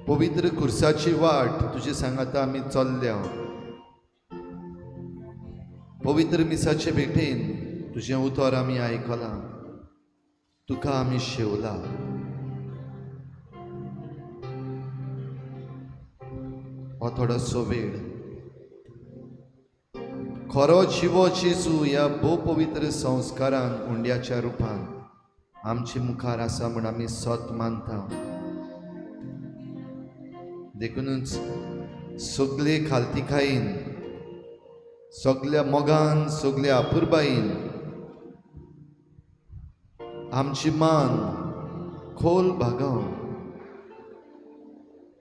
पवित्र खुर्साची वाट तुजे सांगाता आमी चल्ल्या. पवित्र मिसाचे भेटेन तुजें उतर आमी आयकलां, तुका आमी शेवला. हो थोडोसो वेळ खरो जिवो जेजू ह्या भोव पवित्र संस्कारान उंड्याच्या रुपान आमचे मुखार आसा म्हूण आमी सत मानता. देखूनच सगळे खालतिकायेन, सगल्या मोगान, सगल्या अपुरबायेन आमची मान खोल भागाव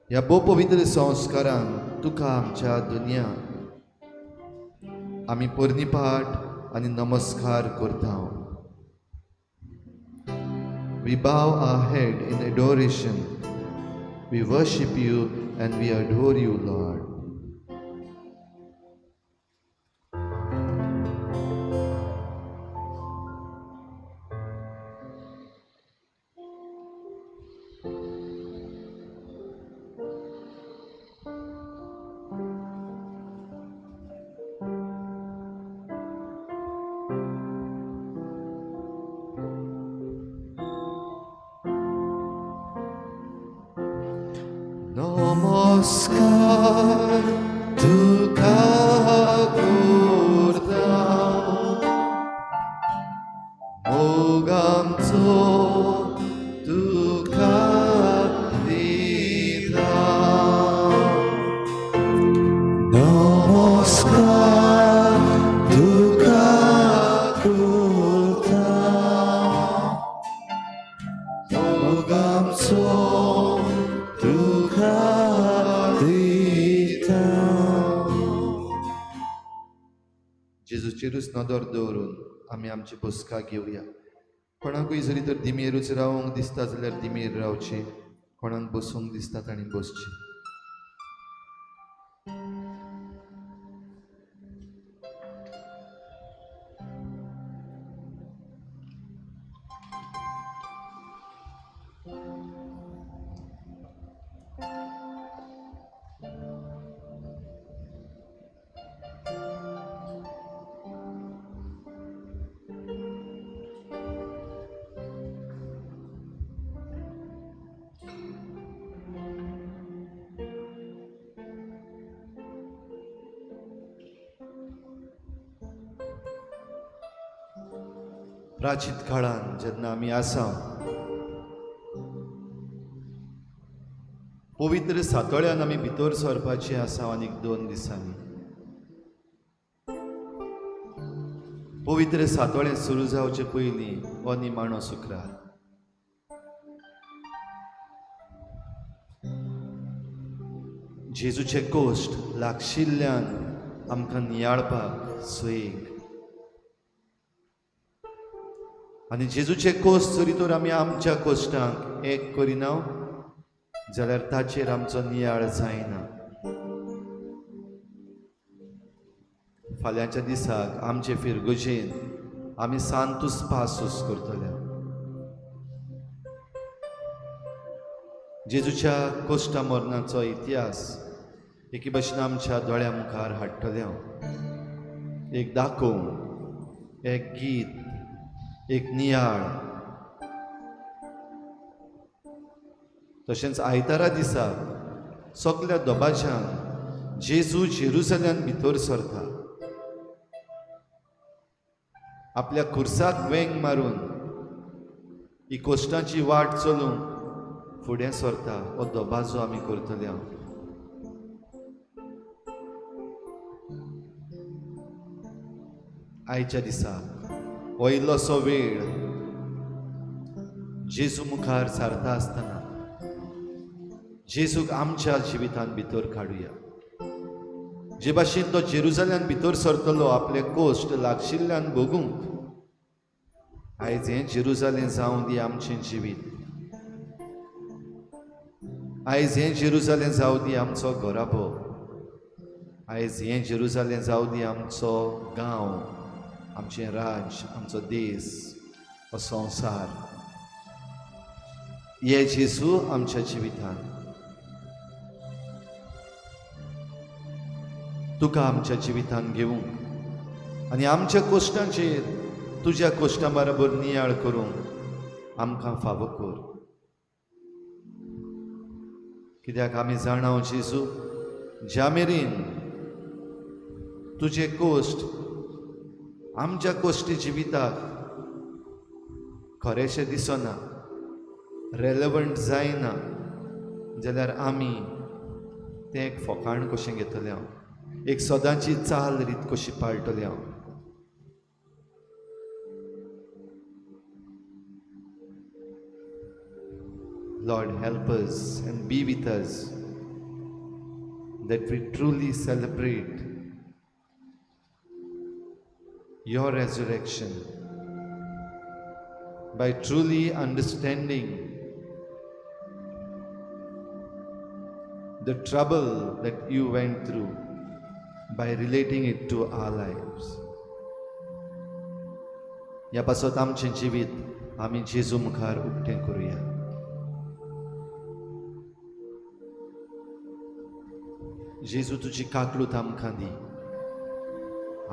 ह्या भोव पवित्र संस्कारान तुका आमच्या दुनिया आमी पोरणीपाठ आनी नमस्कार करता. We bow our head in adoration. We worship you and we adore you, Lord. नमस्कार तुका करता मोग आमचो तुका दिता. नमस्कार तुका करता मोग आमचो तुका दिता. जेजूचेरूच नदर दवरून आमी आमची बसका घेवया. कोणाकूय जरी तर दिमेरूच रावंक दिसता जाल्यार दिमेर रावचें, कोणाक बसूंक दिसता तांणी बसचें. प्राचीत काळान जेन्ना आमी आसा पवित्र सातोळ्यान आमी भितर सरपाचें आसा आनीक 2 दिसांनी. पवित्र सातोळें सुरू जावचे पयलीं हो निमाणो शुक्रार. जेजूचे कोश्ट लागशिल्ल्यान आमकां नियाळपाक सोयीक आनी जेजूचे कोश्ट जरी तर आमी आमच्या कोश्टांक एक करिना जाल्यार ताचेर आमचो नियाळ जायना. फाल्यांच्या दिसाक आमचे फिरगुजेन आमी सांतूस पासूस करतले. जेजूच्या कोश्टा मरणाचो इतिहास एके भशेन आमच्या दोळ्या मुखार हाडटले. एक दाखोवण, एक गीत, एक नियाळ. तशेंच आयतारा दिसा सगल्या दबाज्यान जेजू जेरुसल्यान भितर सरता. आपल्या खुर्साक वेंग मारून ही कोश्टांची वाट चलूंक फुडें सरता. हो दबाजो आमी करतले. आयच्या दिसा हो इल्लोसो वेळ जेजू मुखार सारता आसतना जेजूक आमच्या जिवितांत भितर काडुया. जे भाशेन तो जेरुजाल्यान भितर सरतलो आपले कोश्ट लागशिल्ल्यान भोगूंक, आयज हें जेरुजालें जावं दी आमचें जिवीत, आयज हें जेरुजालें जावं दी आमचो घराबो, आयज हें जेरुजालें जावं दी आमचो गांव, आमचें राज्य, आमचो देश, हो संवसार. हे जेजू आमच्या जिवितांत, तुका आमच्या जिवितांत घेवंक आनी आमच्या कोश्टांचेर तुज्या कोश्टां बरोबर नियाळ करूंक आमकां फावो कर. कित्याक आमी जाणाव जेजू, ज्या मेरेन तुजे कोश्ट आमच्या कोश्टी जिविताक खरेंशें दिसना, रेलेवंट जायना, जाल्यार आमी तें एक फकाण कशें घेतलें हांव, एक सदांची चाल रीत कशी पाळटलें हांव. Lord, help us and be with us that we truly celebrate your resurrection by truly understanding the trouble that you went through by relating it to our lives. ह्या पासत आमचें जिवीत आमी जेजू मुखार उक्तें करुया. जेजू, तुजी काकलूत आमकां दी,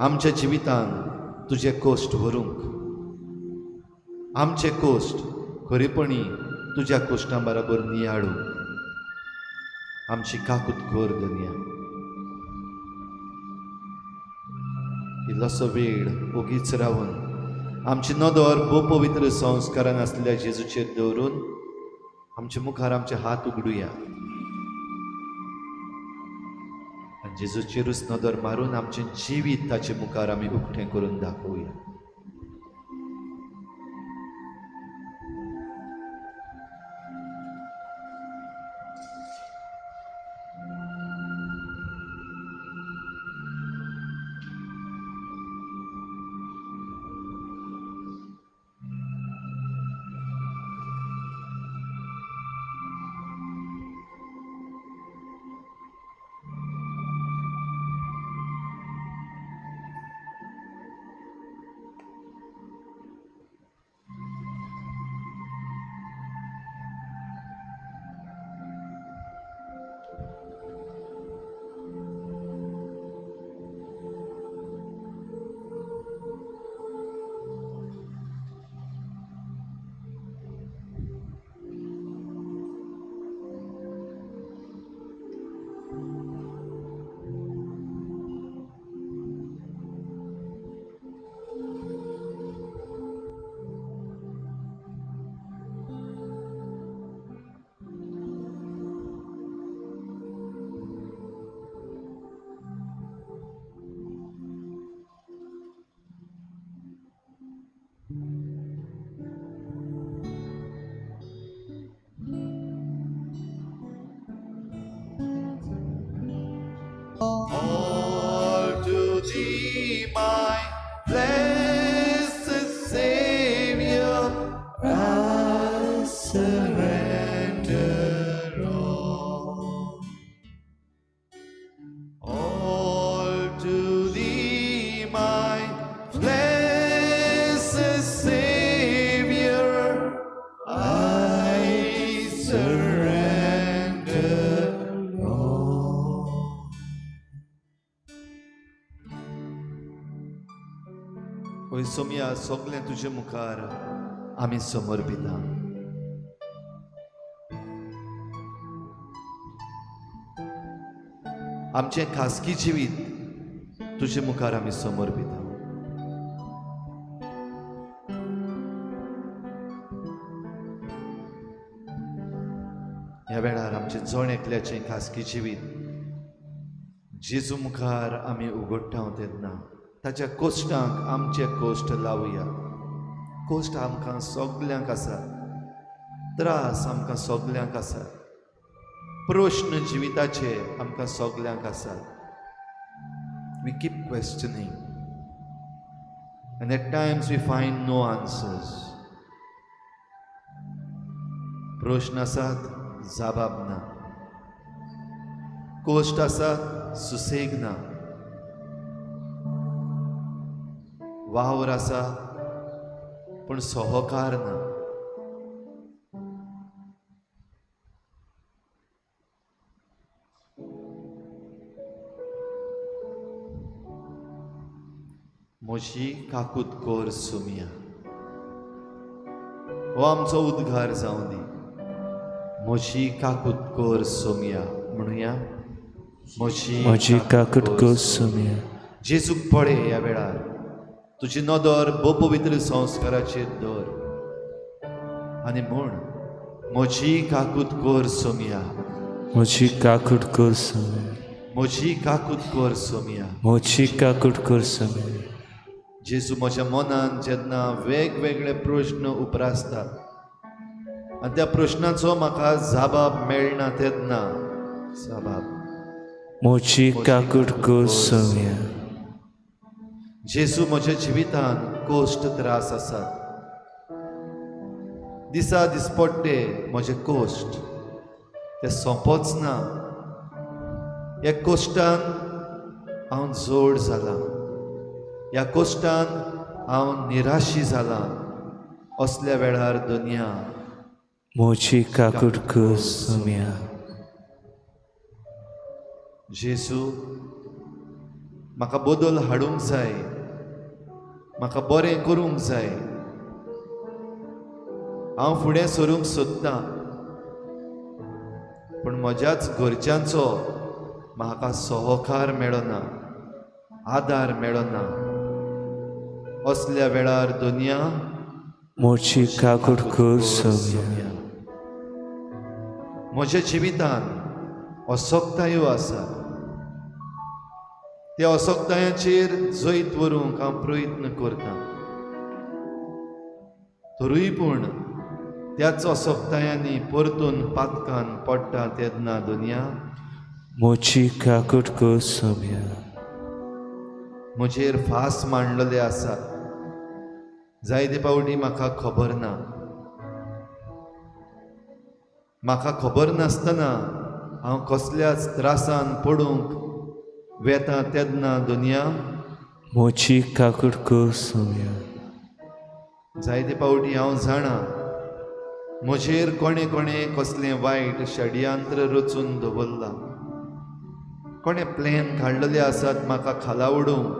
आमच्या जिवितान तुजे कोश्ट व्हरूंक, आमचे कोश्ट खरेपणी तुज्या कोश्टां बरोबर नियाळूंक आमची काकूत कर धनया. इल्लोसो वेळ ओगीच रावन आमची नदर भोव पवित्र संस्कारान आसलेल्या जेजूचेर दवरून आमचे मुखार आमचे हात उगडुया आनी जेजूचेरूच नदर मारून आमचें जिवीत ताचे मुखार आमी उक्तें करून दाखोवया. All to thee, my blessed Savior, I surrender all. All to thee, my blessed Savior, I surrender all. ओय सोमया, सगळें तुजे मुखार आमी समर्पिता. आमचें खासगी जिवीत तुजे मुखार आमी समर्पिता. ह्या वेळार आमचें जण एकल्याचें खासगी जिवीत जेजू मुखार आमी उगडटा तेन्ना ताच्या कोश्टांक आमचे कोश्ट लावया. कोश्ट आमकां सगल्यांक आसा. त्रास आमकां सगल्यांक आसात, प्रश्न जिविताचे आमकां सगल्यांक आसात. We keep questioning and at times we find no answers. प्रश्न आसात, जबाब ना. कोश्ट आसात, सुसेग ना. वावर आसा पूण सहकार ना. म्हजी काकूत कर सोमया, हो आमचो उद्गार जावं दी. म्हजी काकूत कर सोमया म्हणुया. म्हजी काकूट कर सोमया. जेजूक पळय ह्या वेळार, तुजी नदर भोपवित्र संस्काराचेर दवर आनी म्हण, म्हजी काकूत कर सोमया. म्हजी काकूट कर सोमया. म्हजी काकूत कर सोमया. म्हजी काकूट कर सोमया. जेजू, म्हज्या मनान जेन्ना वेगवेगळे प्रश्न उप्रासतात आनी त्या प्रश्नाचो म्हाका जबाब मेळना तेन्ना जबाब म्हजी काकूट कर सोमया. जेजू, म्हज्या जिवितान कोश्ट त्रास आसात. दिसा दिसपट्टे म्हजे कोश्ट ते सोंपोच ना. ह्या कोश्टान हांव जोड जालां, ह्या कोश्टान हांव निराशी जालां. असल्या वेळार दुनिया म्हजी काकूट कर सोमया. जेजू, म्हाका बदल हाडूंक जाय, म्हाका बरें करूंक जाय. हांव फुडें सरूंक सोदतां पूण म्हज्याच घरच्यांचो म्हाका सहकार मेळना, आदार मेळना. असल्या वेळार दुनिया म्हजी काकूट कर सोमया. म्हज्या जिवितान असक्तायो आसा, त्या असक्तायांचेर जैत व्हरूंक हांव प्रयत्न करतां. तरूय पूण त्याच असक्तायांनी परतून पातकान पडटा तेन्ना दुनिया म्हजी काकूट कर सोमया. म्हजेर फास मांडलेले आसात. जायते फावटी म्हाका खबर ना, म्हाका खबर नासतना हांव कसल्याच त्रासान पडूंक वेता तेन्ना दुनिया म्हजी काकूट कर सोमया. जायते फावटी हांव जाणा म्हजेर कोणें कोणें कसलें वायट षडयंत्र रचून दवरलां, कोणें प्लॅन काडलेले आसात म्हाका खाला उडोवंक,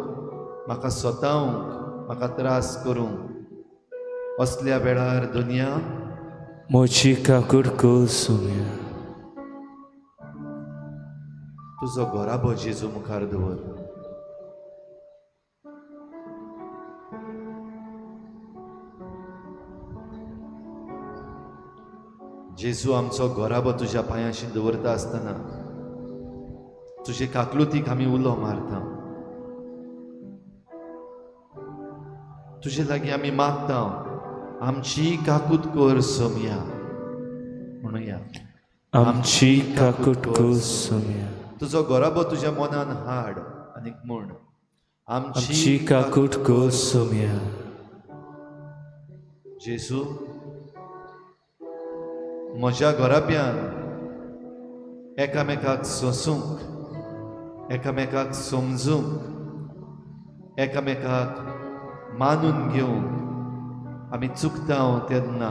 म्हाका सतावंक, म्हाका त्रास करूंक. असल्या वेळार दुनिया म्हजी काकूट कर सोमया. तुजो घराबो जेजू मुखार दवर. जेजू, आमचो घराबो तुज्या पांयांशी दवरता आसतना तुजे काकलुतीक आमी उलो मारता, तुजे लागीं आमी मागता, आमची काकूत कर सोमया. म्हणुया, आमची काकूट कर सोमया. तुजो घराबो तुज्या मनान हाड आनी म्हण, आमची काकूट कर सोमया. जेजू, म्हज्या घराब्यान एकामेकाक सोंसूंक, एकामेकाक समजूंक, एकामेकाक मानून घेवंक आमी चुकता तेन्ना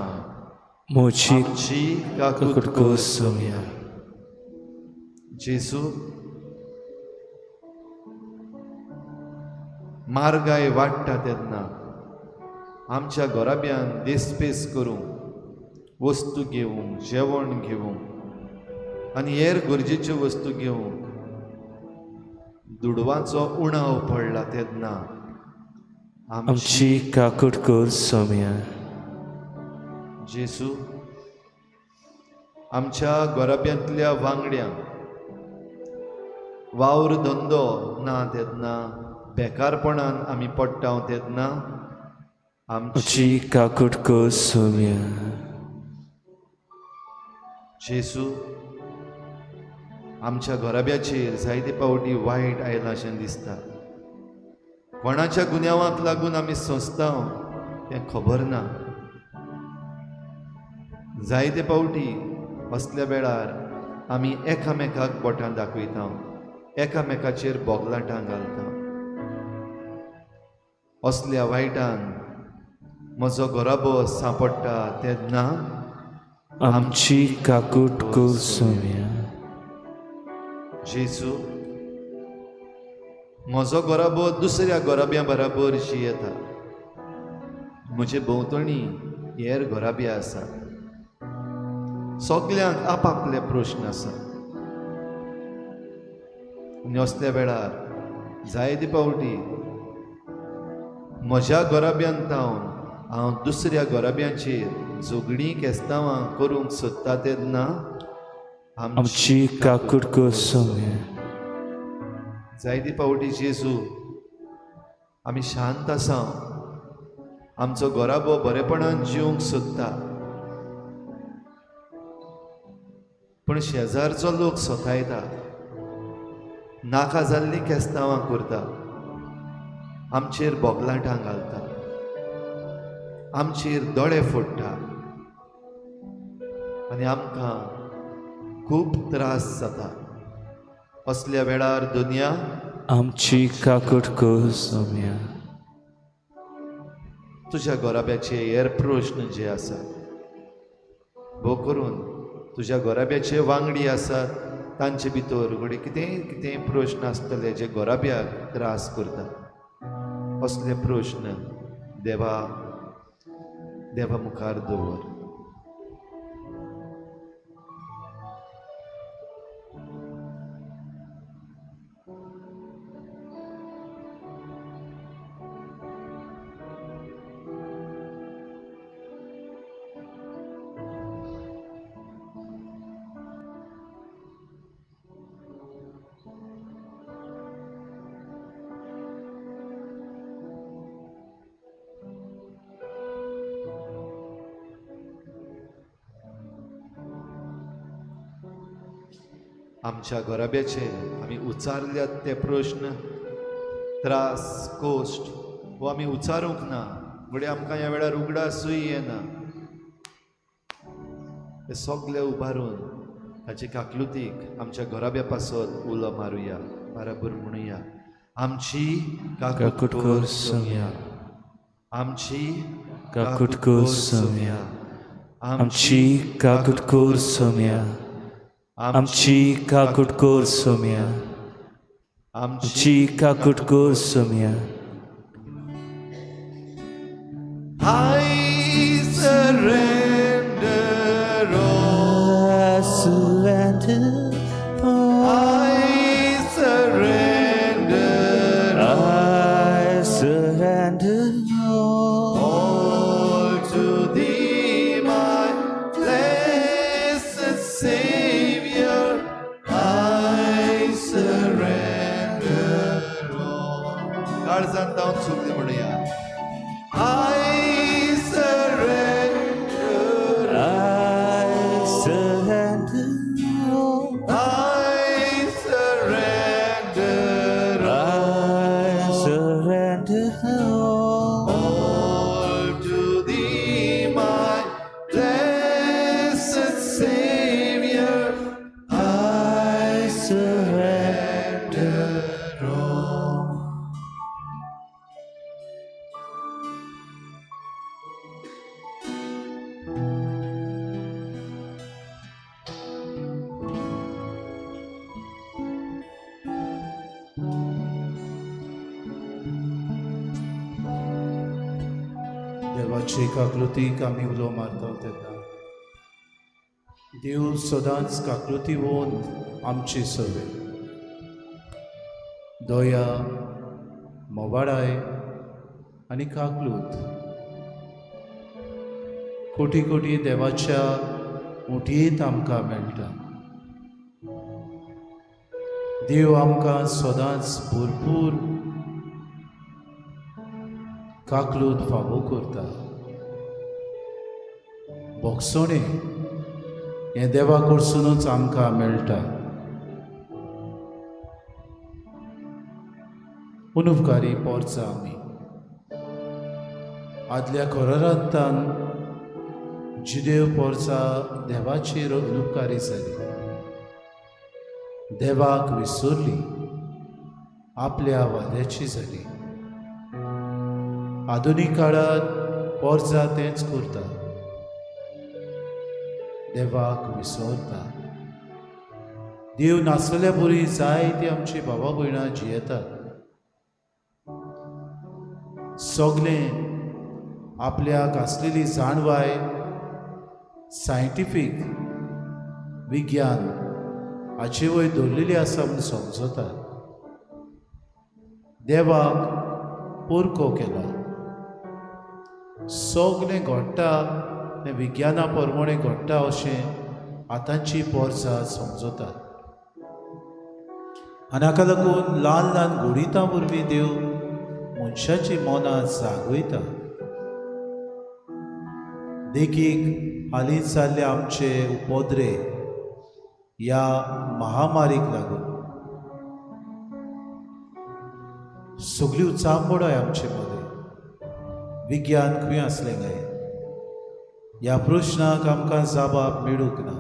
म्हजी आमची काकूट काकूट कर कर सोमया. जेजू, मार्गाय वाडटा तेन्ना आमच्या घराब्यान देसपेस करूंक, वस्तू घेवंक, जेवण घेवंक आनी हेर गरजेच्यो वस्तू घेवंक दुडवांचो उणाव पडला तेन्ना आमची काकूट कर सोमया. जेजू, आमच्या घराब्यांतल्या वांगड्यांक वावर धंदो ना तेन्ना, बेकारपणान आमी पडटा तेन्ना आमची काकूट कर सोमया. जेजू, आमच्या घराब्याचेर जायते फावटी वायट आयलां अशें दिसता. कोणाच्या गुन्यांवाक लागून आमी सोंसता तें खबर ना. जायते फावटी असल्या वेळार आमी एकामेकाक बोटां दाखयता, एकामेकाचेर बोगलाटां घालता. असल्या वायटान म्हजो घराबो सांपडटा तेन्ना आमची काकूट कर सोम्या. जेजू, म्हजो घराबो दुसऱ्या घराब्या बराबर जियेता. म्हजे भोंवतणी हेर घराबे आसा. सगल्यांक आपापले प्रश्न आसा. आनी असल्या वेळार जायते फावटी म्हज्या घराब्यान तावन हांव दुसऱ्या घराब्यांचेर झगडीं केस्तांवां करूंक सोदता तेन्ना आमची काकूट कर सोम्या. जायते फावटी जेजू, आमी शांत आसा, आमचो घराबो बरेपणान जिवंक सोदता, पूण शेजारचो लोक सतायता, नाका जाल्लीं केस्तांवां करता, आमचेर बोगलाटां घालता, आमचेर दोळे फोडटा आनी आमकां खूब त्रास जाता. असल्या वेळार दुनिया आमची काकूट कर सोम्या. तुज्या घराब्याचे हेर प्रश्न जे आसा, भोव करून तुज्या घराब्याचे वांगडी आसात तांचे भितर घडये कितेंय कितेंय प्रश्न आसतले जे घराब्याक त्रास करता. असले प्रश्न देवा देवा मुखार दवर. आमच्या घराब्याचे आमी उचारल्यात ते प्रश्न, त्रास, कोश्ट हो आमी उचारूंक ना, घडये आमकां ह्या वेळार उगडासूय येना. ते सगळे उबारून ताचे काकलुतीक आमच्या घराब्या पासत उलो मारुया, बराबर म्हणुया, आमची काकूट कर सोम्या. आमची काकूट कर सोम्या. आमची काकूट कर सोम्या. आमची काकूट कर सोम्या. आमची काकूट कर Saumya. I surrender all. I surrender all. I surrender I surrender all. all to thee, my blessed Savior. I surrender all. काळजान तावन सुगले म्हणया, I surrender, I surrender all. I surrender I surrender all. all to thee, my blessed Savior. I surrender all. देवाची काकलुतीक आमी उलो मारता तेन्ना देव सदांच काकलुती वोन आमची सवे दया, मोवाडाय आनी काकलूत कोटी कोटी देवाच्या उठयेंत आमकां मेळटा. देव आमकां सदांच भरपूर काकलूत फावो करता, भोगसणे हें देवा कडसुनूच आमकां मेळटा. अनुपकारी पोरचा आमी आदल्या कोरांतान जुदेव पोरचा देवाचेर अनुपकारी जाली, देवाक विसरली, आपल्या वाद्याची जाली. आधुनीक काळांत पोरचा तेंच करता, देवाक विसरता. देव नासलेल्या बरी जायती आमची भावा भयणां जियेतात. सगळें आपल्याक आसलेली जाणवाय सायंटिफीक विज्ञान हाचे वयर दवरलेली आसा म्हूण समजतात. देवाक पोरको केला. सगळें घडटा तें विज्ञाना प्रमाणें घडटा अशें आतांची पोरसां समजतात. आनी हाका लागून ल्हान ल्हान घडितां वरवीं देव मनशाची मनां जागयता. देखीक हालींच जाल्ले आमचे उपद्रे ह्या महामारीक लागून सगल्यो चांबडाय आमचे मदें. विज्ञान खंय आसलें काय ह्या प्रश्नाक आमकां जाबाब मेळूंक ना.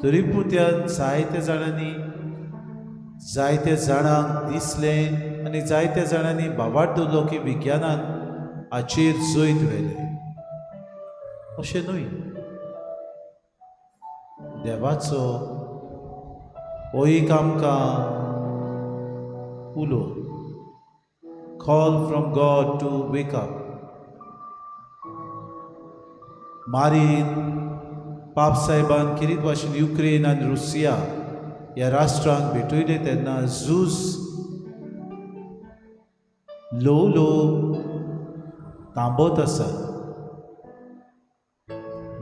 तरी पूण त्या जायत्या जाणांनी जायत्या जाणांक दिसलें आनी जायत्या जाणांनी भावार्थ दवरलो की विज्ञानान हाचेर जैत व्हेलें. अशें न्हय, देवाचो हो एक आमकां उलो, call from God to wake up. मारीन पाप साहेबान किरीत भाशेन युक्रेन आनी रुसिया ह्या राष्ट्रांक भेटयले तेन्ना झूज ल्हव ल्हव थांबत आसा.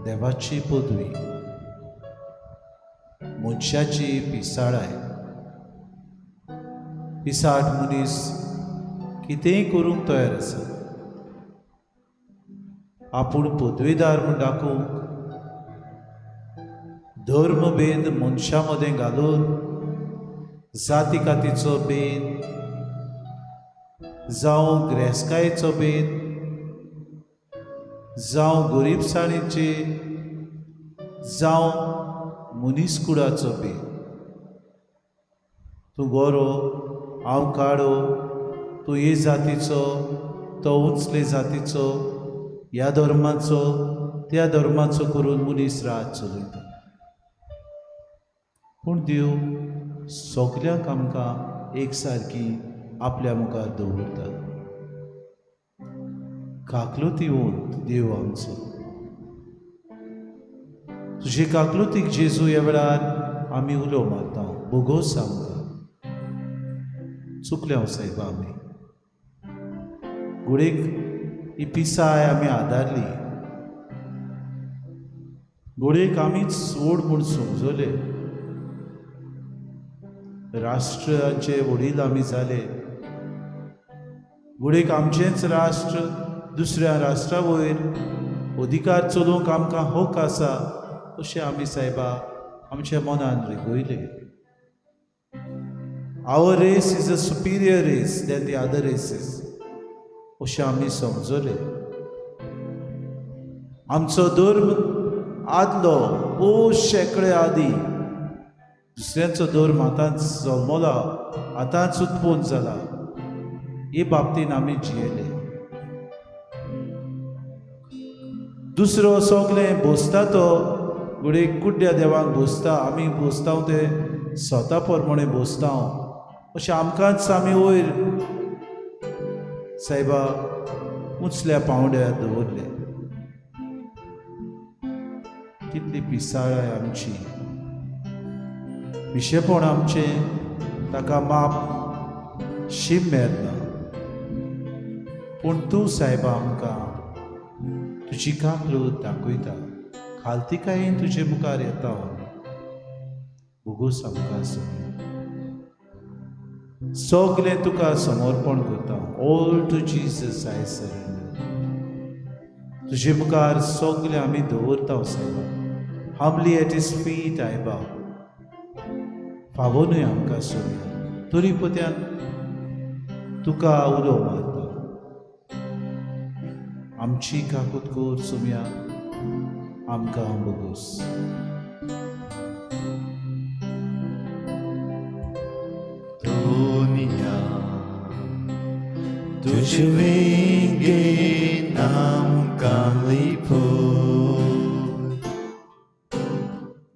देवाची पदवी मनशाची पिसाळाय. पिसाट मनीस कितेंय करूंक तयार आसा. आपूण पदवीदार म्हूण दाखोवंक धर्मभेद मनशां मदें घालून जाती कातीचो भेद जावं ग्रेस्कायेचो भेद जावं गरिबसाणेचे जावं मनीसकुडाचो भेद, तूं गोरो हांव काळो, तूं हे जातीचो तो उंचले जातीचो, ह्या धर्माचो त्या धर्माचो करून मनीस रात चलयता. पूण देव सगल्यांक आमकां एक सारकी आपल्या मुखार दवरता. काकलुती वंत देव आमचो. तुजे काकलुतीक जेजू ह्या वेळार आमी उलो मारता, बोगोस आमकां. चुकल्या सायबा आमी घोडेक ही पिसाय आमी आदारली, घोडेक आमीच व्हड म्हूण समजले, राष्ट्राचे वडील आमी जाले. घोडेक आमचेंच राष्ट्र दुसऱ्या राष्ट्रा वयर अधिकार चलोवंक आमकां हक आसा अशें आमी सायबा आमच्या मनान रिगयले. Our race is a superior race than the other races अशें आमी समजले. आमचो धर्म आदलो भोव शेंकडे आदीं, दुसऱ्यांचो धर्म आतांच जल्मला, आतांच उत्पन्न जाला, हे बाबतीन आमी जियेले. दुसरो सगळें बोसता तो घडये कुड्ड्या देवाक बोसता, आमी बोसता ते स्वता प्रमाणे बोसता अशें आमकांच आमी वयर सायबा उंचल्या पांवड्यार दवरले. कितली पिसाळाय आमची, पिशेपण आमचें ताका माप शीम मेळना. पूण तूं सायबा आमकां तुजी काकलूत दाखयता, खालतिकायेन तुजे मुखार येता आमी. भोगोस आमकां सगळें तुका समर्पण करता. All to Jesus I surrender. तुजे मुखार सगळें आमी दवरता सायबा. Humbly at his feet I bow. फावो न्हय आमकां सोम्या, तरी पोत्यान तुका उलो मारता. आमची काकूत कर सोम्या, आमकां बोगोस. दुनिया तुझे वेंगेन आमकां लिपोय.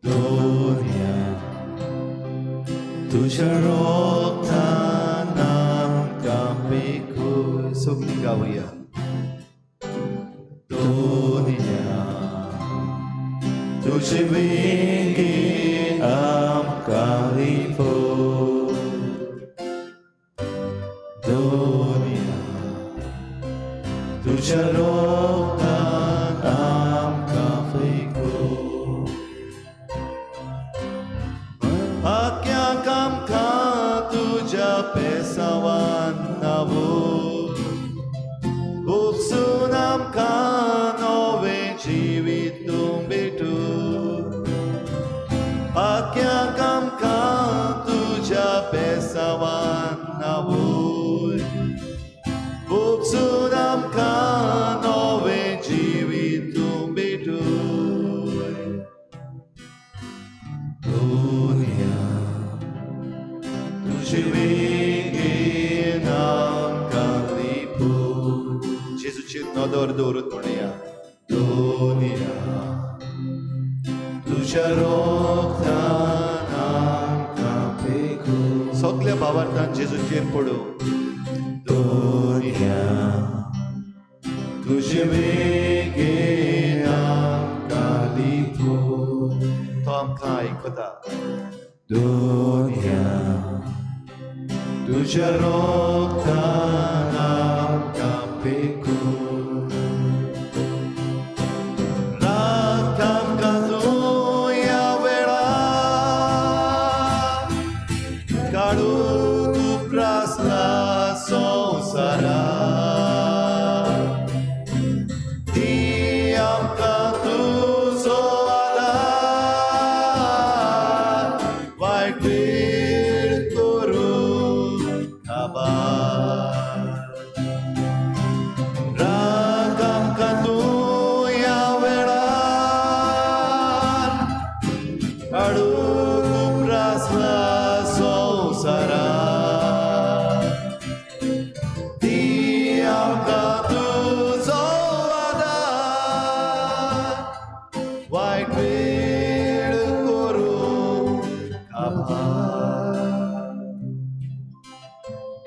दुनिया तुझ्या रोगतान आमकां पेखोय. सगळीं गावया. दुनिया तुझे वेंगेन आमकां लिपोय. दुनिया तुझ्या रोगतान आमकां पेखोय. आख्या आमकां तुज्या पेसावान नावो, उपसून आमकां नवें जिवीत तूं भेटू. आख्या आमकां तुज्या पेसावान नावो, उपसून आमकां नवें जिवीत तूं भेटू. दुनिया तुझे वेंगेन आमकां लिपोय. जेजूचेर नदर दवरून म्हणया. दुनिया तुझ्या रोगतान आमकां पेखोय. सगल्या भावार्थान जेजूचेर पडूं. दुनिया तुझे वेंगेन आमकां लिपोय. तो आमकां आयकता. दुनिया तुझ्या रोगतान आमकां पेखोय. राख आमकां तूं ह्या वेळार, काडून उप्रासला संवसारार. दी आमकां तुजो आदार, वायट वेळ करूं काबार. राख आमकां तूं ह्या वेळार, काडून उप्रासला संवसारार. दी आमकां तुजो आदार, वायट वेळ करूं काबार.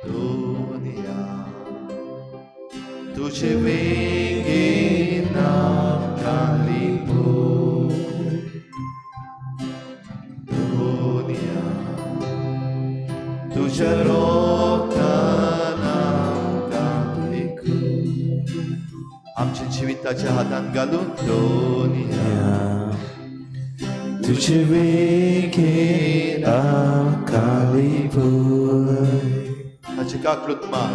दुनिया तुझे वेंगेन आमकां लिपोय. दुनिया तुझ्या रोगतान आमकां पेखोय. आमच्या जिविताच्या हातान घालून. दुनिया तुझे वेंगेन आमकां लिपोय. ताची काकलूत माग.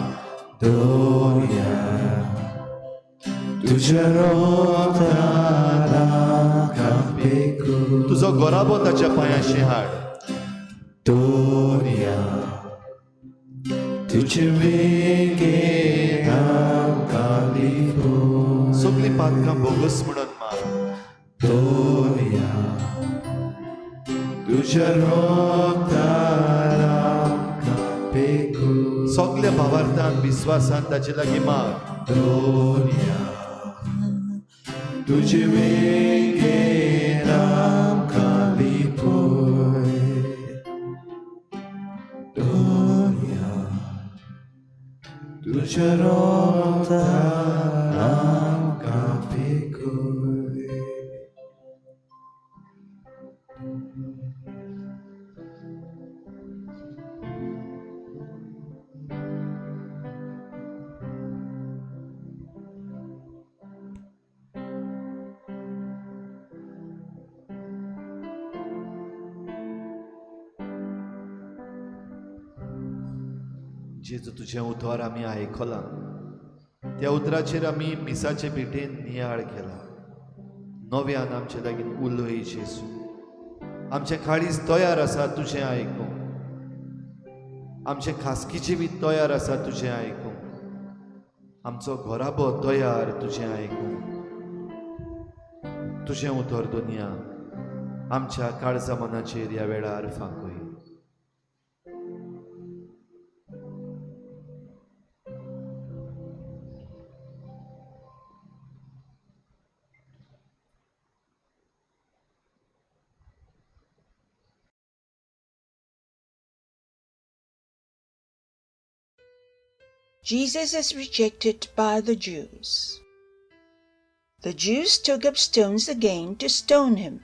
दुनिया तुझ्या रोगतान आमकां पेखोय. तुजो गोराबो ताच्या पांयाशी हाड. दुनिया तुझे वेंगेन आमकां लिपोय. सगळीं पातकां बोगस म्हणून माग. दुनिया तुझ्या रोगतान आमकां पेखोय. सगल्या भावार्थान विस्वासान ताचे लागीं माग. दुनिया तुझे वेंगेन आमकां लिपोय. दुनिया तुझ्या रोगतान आमकां पेखोय. जेजू तुजें उतर आमी आयकलां, त्या उतराचेर आमी मिसाचे भेटेन नियाळ केला. नव्यान आमचे लागीं उलय जेजू. आमचें काळीज तयार आसा तुजें आयकूंक, आमचें खासगी जिवीत तयार आसा तुजें आयकूंक, आमचो घराबो तयार तुजें आयकूंक. तुजें उतर दुनिया आमच्या काळजा मनाचेर ह्या वेळार फांकय. Jesus is rejected by the Jews. The Jews took up stones again to stone him.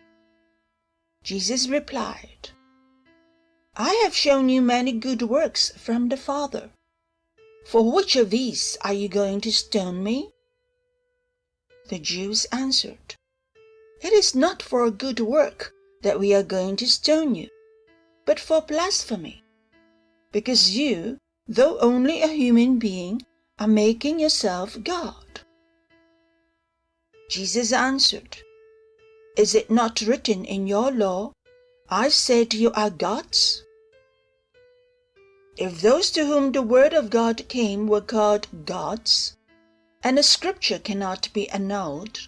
Jesus replied, I have shown you many good works from the Father. For which of these are you going to stone me? The Jews answered, It is not for a good work that we are going to stone you, but for blasphemy, because you, though only a human being, are making yourself God. Jesus answered, Is it not written in your law, I said you are gods? If those to whom the word of God came were called gods, and the scripture cannot be annulled,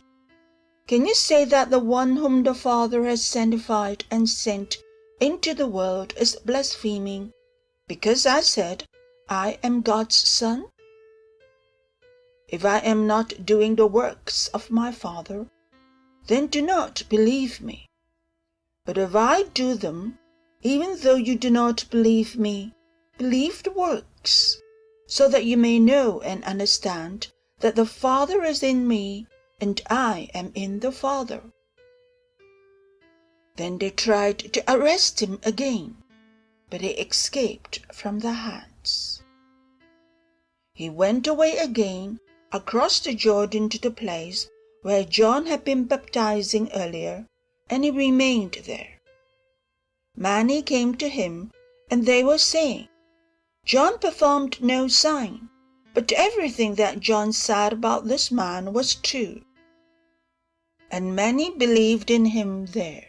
can you say that the one whom the Father has sanctified and sent into the world is blaspheming, because I said, I am God's Son? If I am not doing the works of my Father, then do not believe me. But if I do them, even though you do not believe me, believe the works, so that you may know and understand that the Father is in me and I am in the Father. Then they tried to arrest him again, but he escaped from their hands. He went away again across the Jordan to the place where John had been baptizing earlier, and he remained there. Many came to him, and they were saying, John performed no sign, but everything that John said about this man was true. And many believed in him there.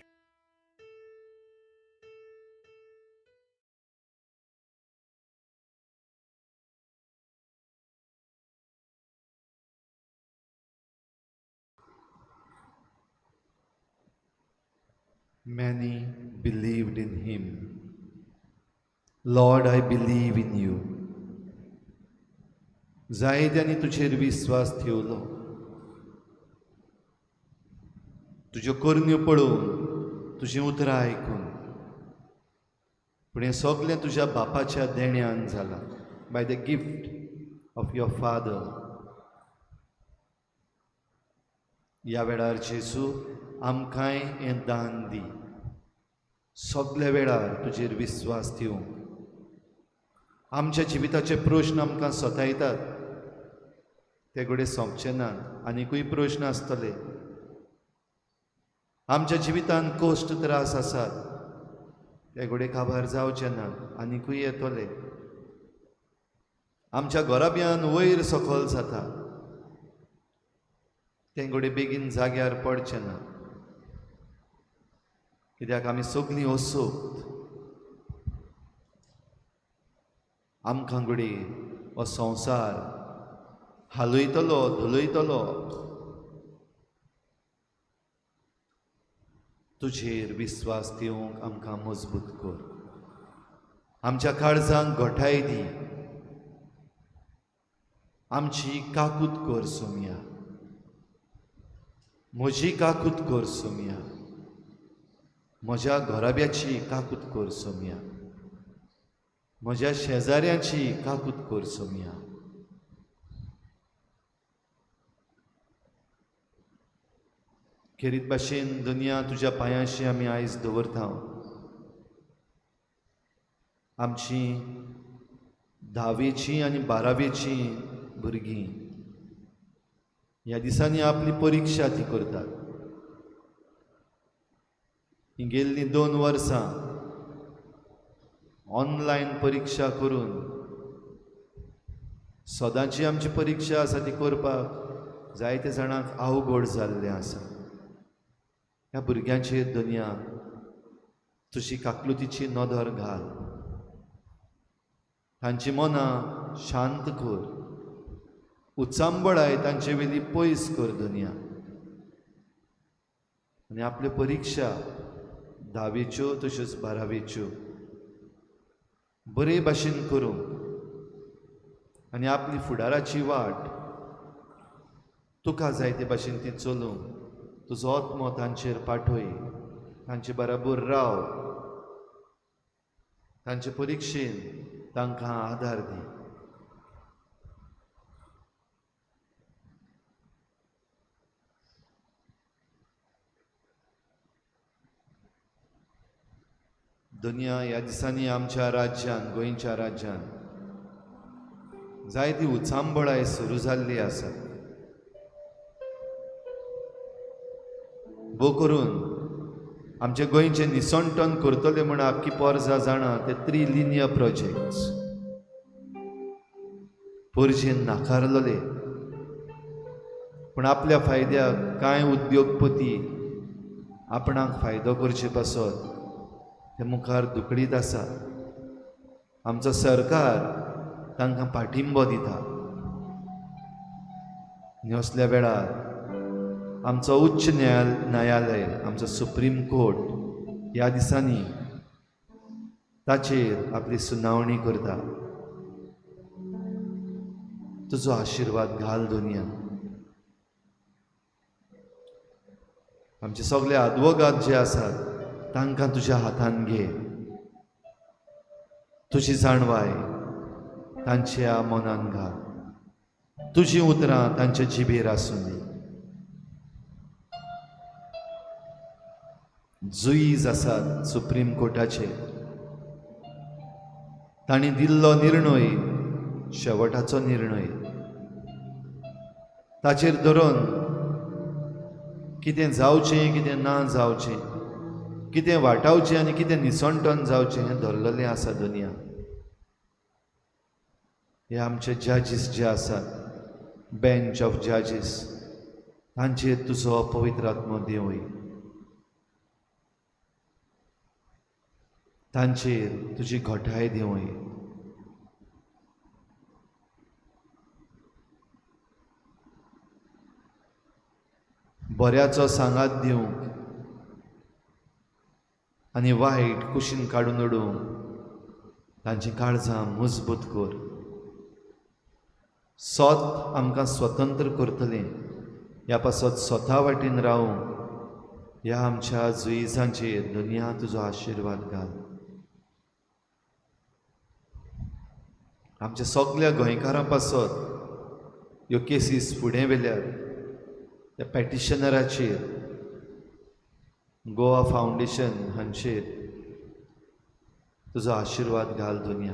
Many believed in him. Lord, I believe in you. जायत्यांनी तुजेर विस्वास ठेवलो, तुज्यो करण्यो पळोवन, तुजीं उतरां आयकून. पूण हें सगळें तुज्या बापाच्या देण्यान जालां, by the gift of your father. ह्या वेळार जेजू आमकांय हें दान दी, सगल्या वेळार तुजेर विस्वास दिवंक. आमच्या जिविताचे प्रश्न आमकां सतायतात, ते घडये सोंपचे नात, आनिकूय प्रश्न आसतले. आमच्या जिवितांत कश्ट त्रास आसात, ते घडये काबार जावचे नात, आनिकूय येतले. आमच्या घराब्यान वयर सकयल जाता, तें घडये बेगीन जाग्यार पडचें ना, कित्याक आमी सगळीं असोक्त. आमकां घडये हो संवसार हालयतलो, धोलयतलो. तुजेर विस्वास दिवंक आमकां मजबूत कर, आमच्या काळजांक घटाय दी, आमची काकूत कर सोमया, म्हजी काकूत कर सोमया, म्हज्या घराब्याची काकूत कर सोमया, म्हज्या शेजाऱ्यांची काकूत कर सोमया. खेरीत भाशेन दुनिया तुज्या पांयांशी आमी आयज दवरता. आमची धावेची आनी बारावेची भुरगीं ह्या दिसांनी आपली परिक्षा ती करतात. ही गेल्लीं 2 वर्सां ऑनलायन परिक्षा करून सदांची आमची परिक्षा आसा ती करपाक जायते जाणांक अवघड जाल्लें आसा. ह्या भुरग्यांचेर दुनिया तुजी काकलुतीची नदर घाल, तांची मनां शांत कर, उचांबळाय तांचे वेली पयस कर दुनिया. आनी आपल्यो परिक्षा 10वेच्यो तश्योच 12वेच्यो बरे भाशेन करूंक आनी आपली फुडाराची वाट तुका जाय ते भाशेन ती चलूंक तुजो आत्मो तांचेर पाठय, तांचे बराबर राव, तांचे परिक्षेन तांकां आदार दी. दुनिया ह्या दिसांनी आमच्या राज्यान, गोंयच्या राज्यान जायती उचांबळाय सुरू जाल्ली आसा. भोव करून आमचे गोंयचें निसणटण करतले म्हूण आख्खी पोरसां जाणा ते त्रिलिनियर प्रोजेक्ट्स पोरजेन नाकारलेले, पूण आपल्या फायद्याक कांय उद्योगपती आपणाक फायदो करचे पासत ते मुखार दुखडीत आसा. आमचो सरकार तांकां पाठिंबो दिता आनी असल्या वेळार आमचो उच्च न्यायालय, आमचो सुप्रीम कोर्ट ह्या दिसांनी ताचेर आपली सुनावणी करता. तुजो आशिर्वाद घाल दुनिया. आमचे सगळे आदवोगाद जे आसात तांकां तुज्या हातान घे, तुजी जाणवाय तांच्या मनान घाल, तुजीं उतरां तांच्या जिबेर आसूं दी. जुईज आसात सुप्रीम कोर्टाचे, तांणी दिल्लो निर्णय शेवटाचो निर्णय, ताचेर धरून कितें जावचें कितें ना जावचें, कितें वाटावचें आनी कितें निसणटण जावचें हें धरलेलें आसा दुनिया. हे आमचे जजीस जे आसात, बेंच ऑफ जजीस, तांचेर तुजो पवित्र आत्मो देंवय, तांचेर तुजी घटाय देंवय. बऱ्याचो सांगात दिवंक आनी वायट कुशीन काडून उडोवंक तांची काळजां मजबूत कर. सोत आमकां स्वतंत्र करतलें ह्या पासत स्वता वाटेन रावूंक ह्या आमच्या जुईजांचेर दुनिया तुजो आशिर्वाद घाल. आमच्या सगल्या गोंयकारां पासत ह्यो केसीस फुडें व्हेल्यात त्या पेटिशनराचेर, गोवा फावंडेशन हांचेर तुजो आशिर्वाद घाल दुनिया.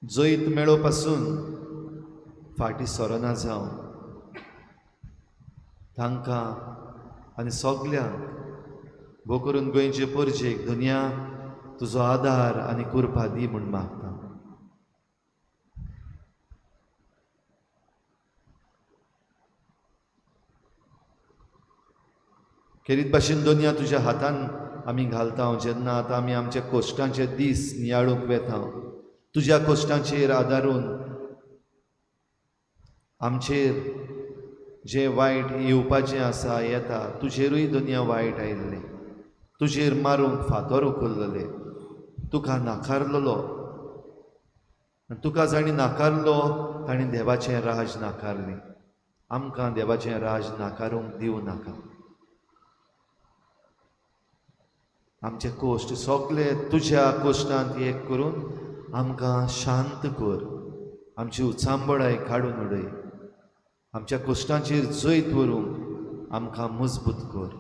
जैत मेळो पासून फाटीं सरना जावं तांकां आनी सगल्यांक, भोव करून गोंयचे परजेक दुनिया तुजो आदार आनी कृपा दी म्हूण मागता. खेरीत भाशेन दुनिया तुज्या हातान आमी घालता जेन्ना आतां आमी आमच्या कोश्टांचे दीस नियाळूंक वेता, तुज्या कोश्टांचेर आदारून आमचेर जें वायट येवपाचें आसा येता, तुजेरूय दुनिया वायट आयिल्लें, तुजेर मारूंक फातर उखल्लेले, तुका नाकारलेलो, तुका जाणी नाकारलो ताणी देवाचें राज नाकारलें. आमकां देवाचें राज नाकारूंक दिवं नाका. आमचे कोश्ट सगळे तुज्या कोश्टांत एक करून आमकां शांत कर, आमची उचांबळाय काडून उडय, आमच्या कोश्टांचेर जैत व्हरूंक आमकां मजबूत कर.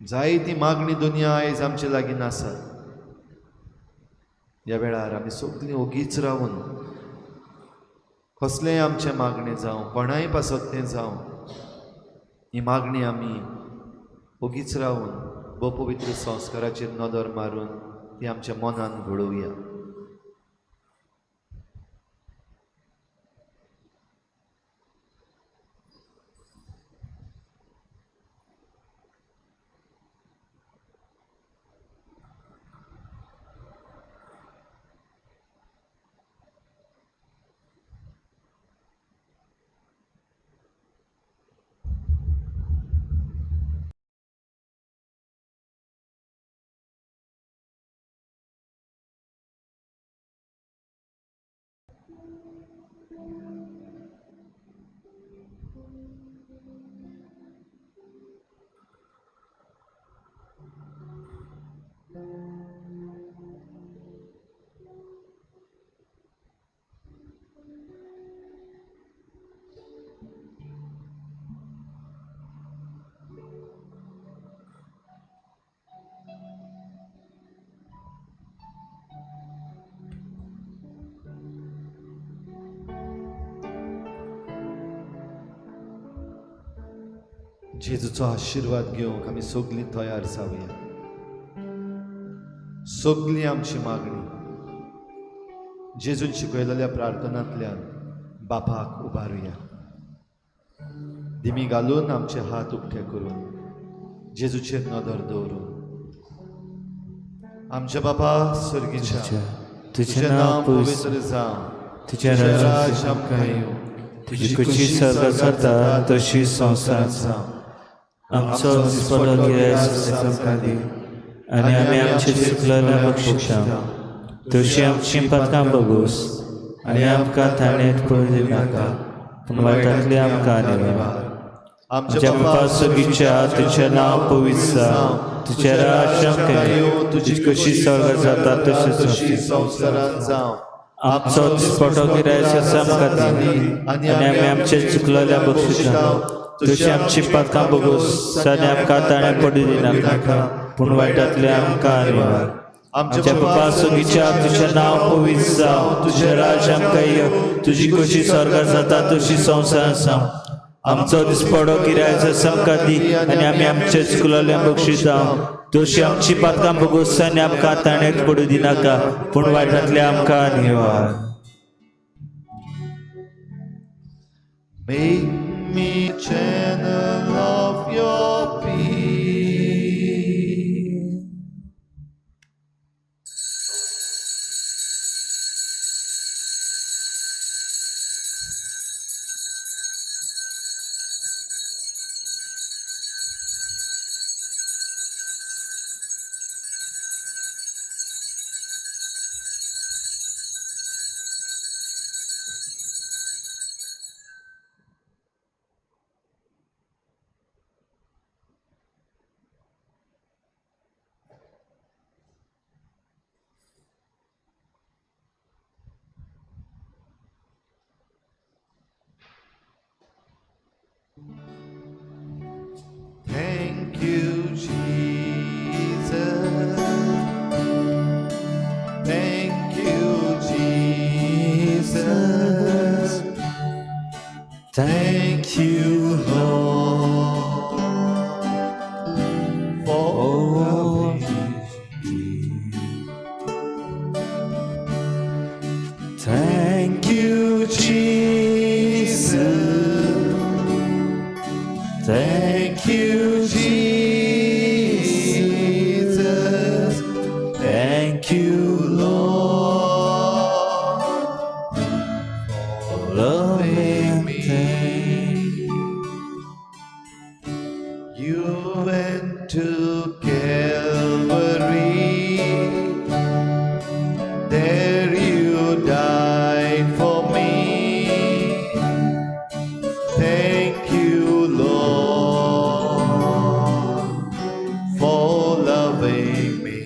जायती मागणी दुनिया आयज आमचे लागीं आसा. ह्या वेळार आमी सगळीं ओगीच रावून कसलेंय आमचें मागणें जावं, कोणाय पासत तें जावं, ही मागणी आमी ओगीच रावून भोव पवित्र संस्काराचेर नदर मारून ती आमच्या मनान घडोवया. जेजूचो आशिर्वाद घेवंक आमी सगलीं तयार जावया. सगलीं आमची मागणी जेजून शिकयलेल्या प्रार्थनांतल्यान बापाक उबारुया. दिमी घालून आमचे हात उक्ते करून जेजूचेर नदर दवरून आमच्या बापा सर्गीच्या, तुजें नांव पवित्र जावं, तुजें राज्य आमकां येवं, तुजी खुशी स्वर्गात जाता तशी संवसारांत जावं. आमचो दिसपडो गिरेस्त आमकां दी आनी आमी आमचे चुकलेल्या बक्षिता तशी आमची पातकां बगूस आनी आमकां ताणें पडूं दिनाका पूण वायटांतली आमकां निवार. आमच्या बापा सगीच्या तुजें नांव पवित्र जावं, तुजें राज्य आमकां येवं, तुजी कशी स्वर्गात जाता तशी संवसारांत जावं. आमचो दिसपटो गिरायस आमकां दी आनी आमी आमचे चुकलेल्या बक्षिता तशी आमची पातकां बगूस आनी आमकां ताणें पडूं दिनाका पूण वायटांतले आमकां निवार. आमच्या बापा सगीच्या तुजें नांव पवित्र जावं, तुजें राज्य आमकां येवं, तुजी कशी स्वर्गात जाता तशी संवसारांत जावं. आमचो दिसपडो गिरायस आमकां दी आनी आमी आमचे चुकलेल्या बक्षिता तशी आमची पातकां बगूस आनी आमकां ताणें पडूं दिनाका पूण वायटांतले आमकां निवार. Make me channel of your peace. Thank you, Jesus. Thank you, Jesus. Thank you, Lord, for loving me. Thank you, Jesus. Thank you, Jesus. Thank you, Lord, for loving me. You went to Calvary. There you died for me. Thank you, Lord, for loving me.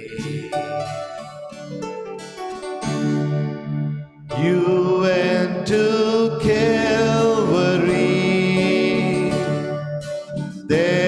You went to Calvary. There